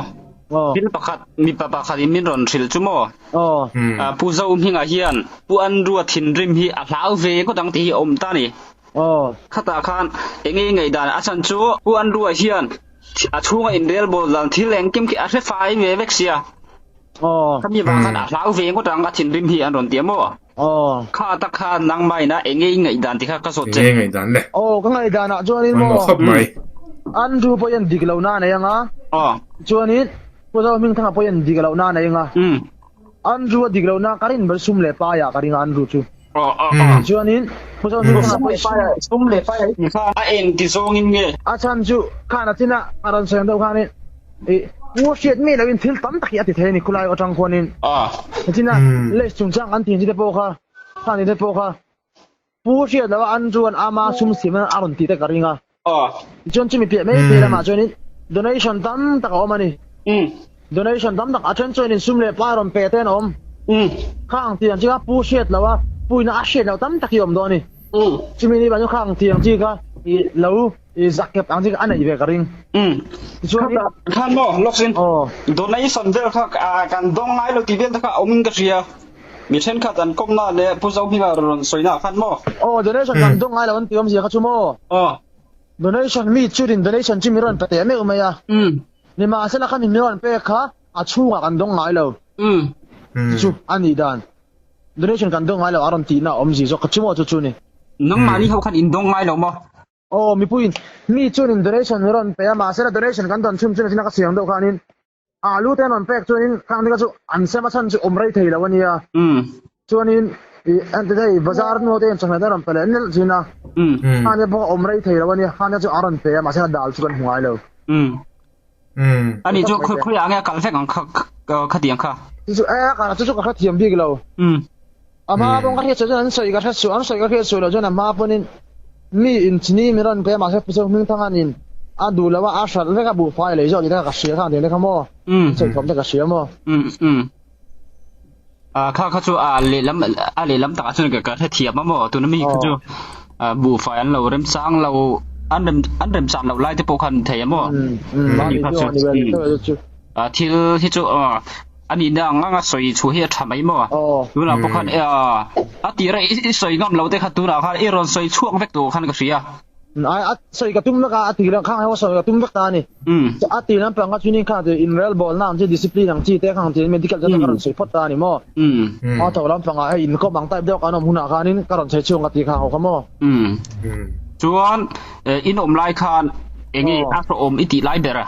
thil pakhat mipa pakhat in min rawn hrilh chu maw pu zo hmingah hian pu Andrew-a thinrim hi a hlau ve ngawt ang tih hi a awm ta a ni khatah khan enge i ngaihdan a chhan chu pu Andrew-a hian A chhunga inrelbawl dan thil engkim khi a hre fai ve vek sia. Khami vang khan a hlau ve ngawt ang a thinrim hi an rawn ti a maw? Kha tak kha nangmah ina enge i ngaihdan ti kha ka zawt che. Enge ngaihdan le? Aw ka ngaihdan ah chuanin maw? Pawimawh khawp mai. Andrew pawh hian dik lohna a nei ang a. Chuanin Pu Zohmingthanga pawh hian dik lohna a nei ang a. Andrew a dik lohna ka rin ber sum leh pai ah ka ring a Andrew chu. Chuanin Pu Zohmingthanga pawh hi sum leh pai ah i khan a eng ti zawngin nge? A chhan chu khan a china a rawn sawi ang deuh khanin i Pu hriat mi loin thil tam tak hi a ti thei a ni khulai atang khuanin. A china lace chungchang an tih chi te pawh kha khan te pawh kha Pu hriat loh a Andrew an ama sum siam a rawn tih te ka ring a. Tichuan chumi piah mai phei lamah chuanin donation tam tak a awm a ni. Donation tam tak a then chuanin sum leh pa rawn pe te an awm. Khang tiang chi kha Pu hriat loh a puina a hriat loh tam tak hi a awm dawn a ni. Chumi ni ban chu khang tiang chi kha i lo i zak kep ang chi kha a neih ve ka ring. Tichuanin Khan maw Lawksin donation vel kha kan dawng ngai lo tih vel te kha a awmin ka hria. Mi thenkhat an kawmna leh Pu Zohminga rawn sawina ah khan maw? Aw, donation kan dawng ngai lo an ti awmzia kha chu maw? Aw. Donation mi churin donation chu mi rawn pe teh meuh mai a. Nimahsela kha mi mi rawn pek kha a chhungah kan dawng ngai lo. Chu chu a nih dan. Donation kan dawng ngai lo a rawn tihna a awmzia zawk kha chu maw chu chu ni. Nangmahni ho khan in dawng ngai lo maw? Aw, mipuiin mi chunin donation mi rawn pe a, mahsela donation kan dawn chhun chun a china ka siam deuh khanin Alu te an rawn pek chuanin khang te kha chu an sem a chhan chu awm rei thei lo a nia. Chuanin i an ti thei bazar hnu te hian chawhmeh te an rawn pe leh nalh thin a. Khang te pawh a awm rei thei lo a nia, khang te chu an rawn pe a mahse a dal chu kan hmu ngai lo. Ani chu khawi khawi ah nge a kal vek ang kha khatiang kha? Chu chu e a chu chu ka hrethiam bik lo. A hma paw'n ka hriat suh chuan an sawi ka hre suh an sawi ka hriat suh loh chuan a hma pawnin mi in chini mi rawn pe a mahse Pu Hmingthanga nin a duh lo a a hralh vek a buhfai lei zawk tih te kha ka hria kha ang tih te kha maw an sawi thawm te ka hria maw. A kha kha chu a lehlam a lehlam takah chuan ka hrethiam a maw tuna mi kha chu buhfai an lo remchang lo An rem an rem chan loh lai te pawh khan thei a maw? Mahni kha chu. Thil hi chu a nihna ang anga sawi chhuah hi a tha mai maw? Tunah pawh khan a tira i sawi ngam lo te kha tunah khan i rawn sawi chhuak vek tur khan ka hria. Ai a sawi ka tum vek a, a ti lam khang ho sawi ka tum vek ta a ni. A ti lampang kha chuanin khang in rel bawlna ang chi discipline ang chi te khang ti medical te ka rawn sawi phawt ta a ni maw? A tho lampangah hei inkawm ang type deuh kan awm hunah khanin ka rawn sawi chhuak ka ti khang ho kha maw? Chuan in awm lai khan enge a hrehawm i tih lai ber a?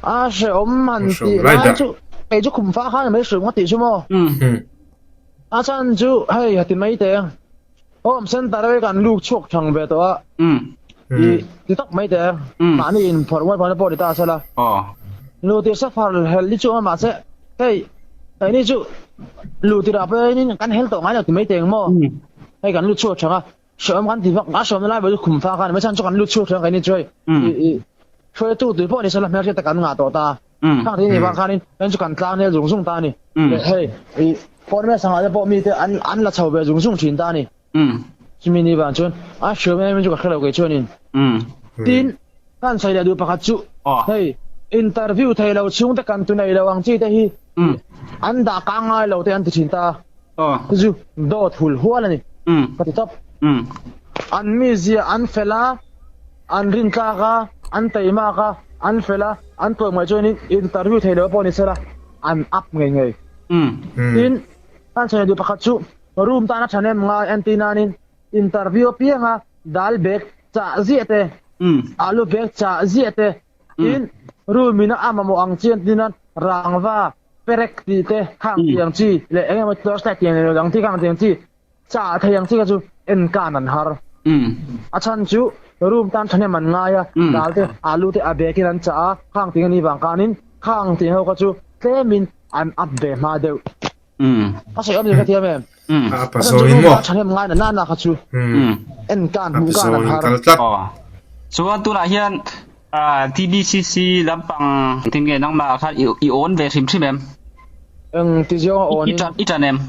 A hrehawm han tih lai chu kei chu khum fa khan mai hrehawm ka tih chu maw? A chhan chu hei ha ti mai teh. Home center hi kan luk chhuak thang ve tawh a. I ti tak mai teh. Mahni in phawrh nguai phawrhna pawh ni ta sela. Lu tir safar hel hi chu a mahse hei keini chu lu tirah pawhin kan hel tawh ngai lo ti mai teh ang maw. Hei kan lut chhuak thang a. Hreawm kan ti vak a hreawmna lai ber chu khum fa khan mai chhan chu kan lut chhuak thang keini chu hei i hruaitu tui pawh ni sela hmelhriat te kan ngah tawh ta. Khang te ni vang khanin kan chu kan tlang nel zung zung ta a ni. Hei i phone me sangah te pawh mi te an an la chho ve zung zung thin ta a ni. Chumi ni vang chuan a hriam em em chu ka hre lo kei chuanin. Tin, kan sawi leh duh pakhat chu hei interview thei lo chhung te kan tu nei lo ang chi te hi an dah kang ngai lo te an ti thin ta a. Chu chu dawt hul hual a ni. Ka ti tawp. An mizia an fel a, an rintlak a, an teimak a, an fel a, an tlawm ngaih chuanin interview thei lo pawh ni sela an up ngei ngei. Tin, kan sawi duh pakhat chu room tana thahnem ngai an tih nanin interview apianga dal bag chah ziah te, alu bag chah ziah te, tin room in a mamawh ang chi an tih nan rangva, perek tih te, khang tih ang chi leh eng emaw torchlight tih ang dang chi khang tih ang chi Chah thei ang chi kha chu en kan an har. A chhan chu room tan thahnem an ngai a, dal te alu te a bag in an chah a, khang ting a nih vang khanin khang ting ho kha chu tlemin an up ve hma deuh. A sawi awm ni ka thiam em? A pa zawngin maw? Thahnem ngai na na na kha chu en kan hmuh kan an har. Chuan tunah hian TBCC lampang engtin nge nangmah khan i awn ve hrim hrim em? Eng ti zawng a awn in? I tan em?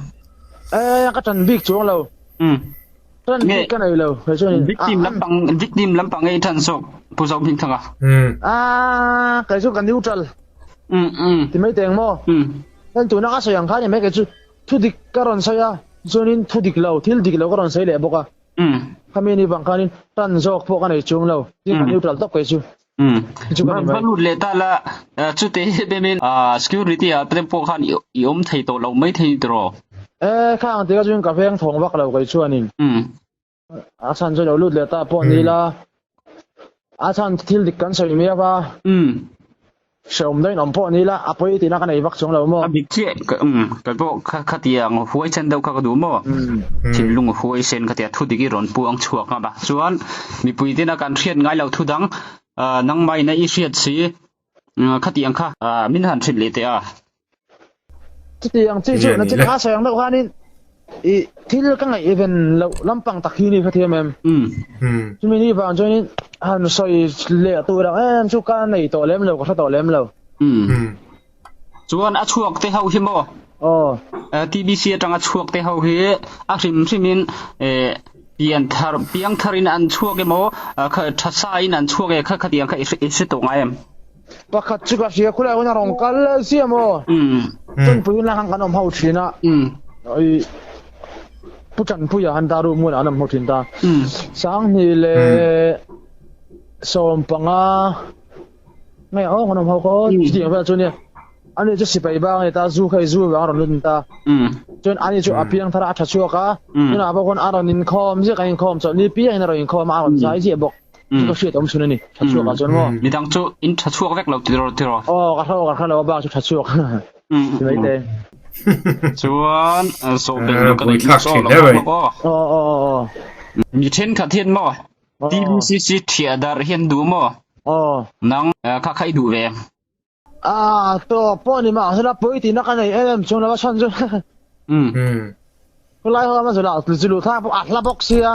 Eh, ka ṭan bik chuang lo. Ṭan bik ka nei lo. Hei chuan in. Victim lampang, victim lampang ei ṭan zawk Pu Zo Hming Thanga. Ah, kei chu ka neutral. Ti mai teng maw? Heng tuna ka sawi ang kha ni mai kei chu thu dik ka rawn sawi a, chuanin thu dik lo, thil dik lo ka rawn sawi leh bawk a. Khami ni vang khanin ṭan zawk pawh ka nei chuang lo. Tin ka neutral tawp kei chu. Va lut leh ta la, chute hi bemin security ah te pawh khan i awm thei tawh lo mai thei tiraw? E, kha ang tika chuan ka veng thawng vak lo kei chuanin. A chhan chu lo lut leh ta pawh ni la, a chhan thil dik kan sawi miau a. Hreawm deuhin awm pawh ni la, a pawi tihna ka nei vak chuang lo maw? A dik chiah, kei pawh khatiang huaisen deuh kha ka duh maw? Thinlung huaisen khatia thu dik i rawn pu ang chhuak ngam a. Chuan mipui tena kan hriat ngai lo thu dang nangmahina i hriat si khatiang kha min han hrilh leh teh a. Chutiang chi chu na chi ka sawi ang deuh khanin i thil ka ngaihven loh lampang tak hi ni ka thiam em. Chumi ni vang chuanin han sawi leh tur ang em chu ka nei tawh lem lo ka hre tawh lem lo. Chuan a chhuak te ho hi maw? Aw. TBC atanga chhuak te ho hi a hrim hrimin pian thar piang tharin an chhuak emaw tha sa in an chhuak e kha khatiang kha i hre tawh ngai em? Pakhat chu ka hria khulai hun a rawn kal si a maw? Chanpui hun lai khan kan awm ho thin a. Pu Chanpuia han ta room hunah an awm ho thin ta. Sanghnih leh 15 nge aw kan awm ho kha aw chutiang vel chu nia. Ani chu sipai bang a ni ta, zu kha i zu vang a rawn lut ta. Chuan ani chu a piang thar a, a tha chhuak a. Tunah pawh khawn a rawn inkhawm ziah kan inkhawm chawlh ni piangin a rawn inkhawm a, a rawn zai ziah bawk. Chu ka hriat awm chhun a ni. Tha chhuak ah chuan maw? Midang chu in tha chhuak vek lo tiraw tiraw? Aw ka hre ka hre lo a bak chu tha chhuak. Ti mai te. Chuan sawh belh lo ka nei thlak thin hle mai. Aw aw aw aw. Mi thenkhat hian maw TBCC thiah darh hian duh maw? Aw. Nang kha kha i duh ve em? A tawp pawh ni mah sela pawi tihna ka nei em em chung lo a chhan chu. Khulai ho a zula zu luh thlak a hla bawk sia,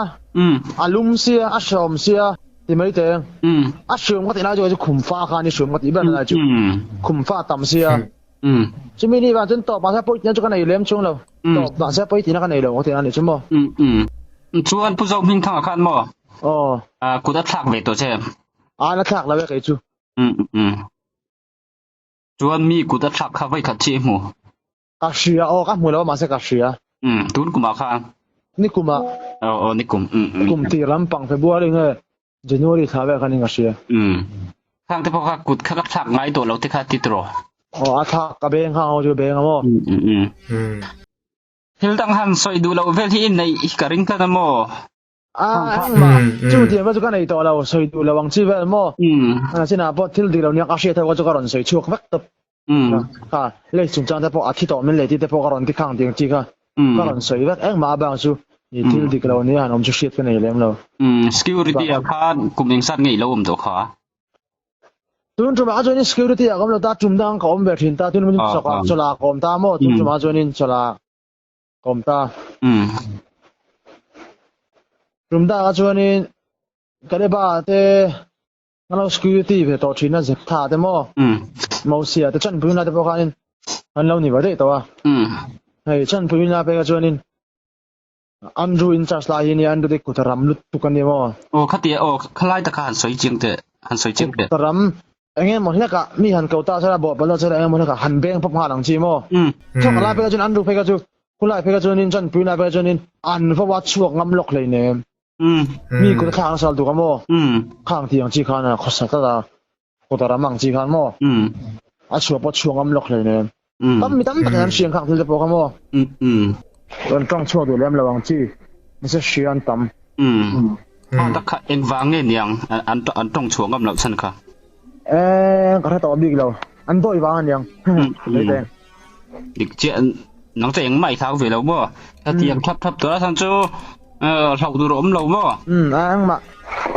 a lum sia, a hreawm sia ti mai teng. A hreawm ka tih lai chu kei chu khum fa kha a ni hreawm ka tih ber lai chu. Khum fa tam sia. Chumi ni vang chuan tawp mahse pawi tihna chu ka nei lem chung lo. Tawp mahse pawi tihna ka nei lo ka tih a ni chu maw. Chuan Pu Zohmingthanga khan maw? Aw. Kut a thlak ve tawh che em? A la thlak lo e kei chu. Um um. Chuan mi kut a thlak kha vawikhat chi i hmu? Ka hria aw, ka hmu lo a mahse ka hria. Um, tun kumah khan? Ni kumah. Aw aw ni kum. Um um. Kum tir lampang February nge January thla vel khan in ka hria. Um. Khang te pawh kha kut kha ka thlak ngai tawh lo te kha ti tawh. Aw a thlak ka beng kha ho chu beng a maw? Um um um. Thil dang han sawi duh loh vel hi i neih ka ring tlat a maw? A engmah chu tiang vel chu ka nei tawh lo, sawi duh lo ang chi vel maw? A chinah pawh thil dik lo nia ka hriat ho kha chu ka rawn sawi chhuak vek tawp. Kha lei chungchang te pawh a thi tawh min lei tih te pawh ka rawn ti khang tiang chi kha ka rawn sawi vek. Engmah a bang chu i thil dik lo nia han awm chu hriat ka nei lem lo. Security ah khan kum engzat nge i lo awm tawh kha? Tun tumah chuanin security ah ka awm lo ta, tum dang ka awm ve thin ta, tun chawlh ah ka awm ta maw, tun tumah chuanin chawlh ah ka awm ta. Tum dang ah chuanin Kaleba te kan lo security ve tawh thin a, Zeptha te maw, Mosia te Chanpuina te pawh khanin an lo ni ve daih tawh a. Hei Chanpuina pekah chuanin Andrew in charge lai hi nia Andrew te kut a ram lutuk a ni maw? Aw khatia aw khalai taka han sawi chiang teh han sawi chiang teh. Kut a ram eng emaw hlekah mi han ko ta sela bawh palh sela eng emaw hlekah han beng pawp nghal ang chi maw? Thawk lai phei kha chuan Andrew phei kha chu khulai phei kha chuanin chanpui lai phei kha chuanin an va wa chhuak ngam lawk hleinem. Mi kut a thlak nasa lutuk a maw? Khang tih ang chi khan a khawsa tlat a kut a ram ang chi khan maw? A chhuah pawh chhuak ngam lawk hleinem. Tam mi tam takin an hriang khang thil te pawh kha maw? Rawn tawng chhuak duh lem lo ang chi nasa hria an tam. Khang tak kha engvang nge niang an tawng chhuah ngam loh chhan kha? Eng ka hre tawh bik lo. An dawi vang aniang. Hei Dik chiah nang chu engmah i thau ve lo maw? Hetiang thlap thlap tur a chhan chu hlauh tur a awm lo maw? A engmah.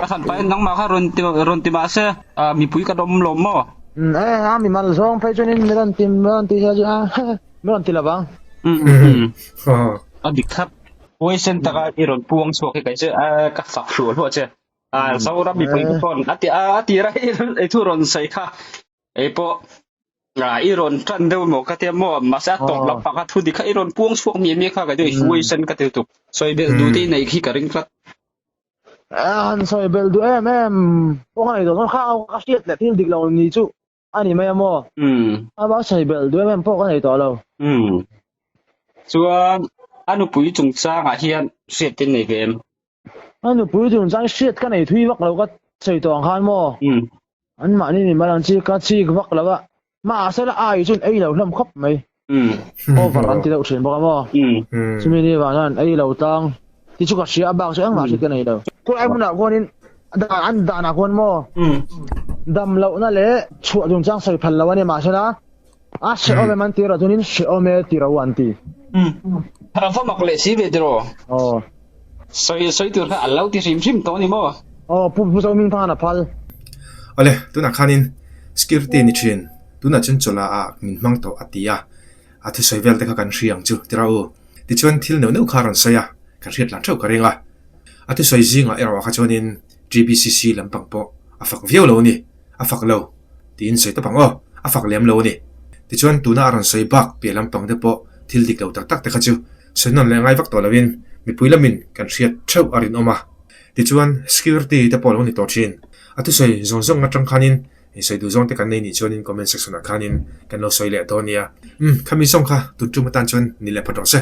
A chhan pahin nangmah kha rawn ti rawn ti mah se mipui kan awm lo maw? A mi mal zawng phei chuanin mi rawn ti mi rawn ti se chu a mi rawn ti lo vang. A dik thlap. Huaisen taka i rawn puang chhuak hi kei chu ka fak hluah hluah che. Zoram mipui te pawn a ti a tir a i thu rawn sawi kha ei pawh i rawn tan deuh maw ka tia maw mahse a tawp lampang kha thu dik kha i rawn puang chhuak miah miah kha ka ti huaisen ka ti lutuk sawi belh duh te i neih khi ka ring tlat. Han sawi belh duh em em pawh ka nei tawh chuan kha ka hriat leh thil dik lo ni chu A ni mai a maw? A va sawi belh duh em em pawh ka nei tawh lo. Chuan a nupui chungchangah hian hriat te nei ve em? A nupui chungchang hriat ka nei thui vak lo ka sawi tawh ang khan maw? Anmahni ni mal ang chi ka chik vak lo a. Mahse la ai chuan ei lo hlawm khawp mai. Over an ti deuh thin bawk a maw? Chumi ni vang hian ei lo tlang ti chu ka hria a bak chu engmah hriat ka nei lo. Khawlai hmunah khuanin an danah khuan maw dam lohna leh chhuah chungchang sawi phal lo a ni mahsela a hrehawm em an ti erawh chuanin hrehawm e ti ro an ti. A va mak leh si ve tiraw? Aw. Sawi sawi tur kha a lo ti hrim hrim tawh a ni maw? Aw, Pu Pu Zohming khan a phal. Awle, tunah khanin security ni thin, tunah chuan chawlh ah min hmang tawh a ti a, a thusawi vel te kha kan hria ang chu tira u. Tichuan thil neuh neuh kha a rawn sawi a, kan hriat lah theuh ka ring a. A thusawi zingah erawh kha chuanin TBCC lampang pawh a fak viau lo a ni, a fak lo tiin sawi tawp ang aw, a fak lem lo a ni. Tichuan tuna a rawn sawi bak piah lampang te pawh thil dik lo tak tak te kha chu sawi nawn leh ngai vak tawh loin mipui lamin kan hriat theuh a rinawm a. Tichuan security te pawh a lo ni tawh thin. A thusawi zawng zawng atang khanin insawi duh zawng te kan nei nih chuanin comment section ah khanin kan lo sawi leh dawn nia. Umm khami zawng kha tun tum atan chuan ni leh phawt rawh se.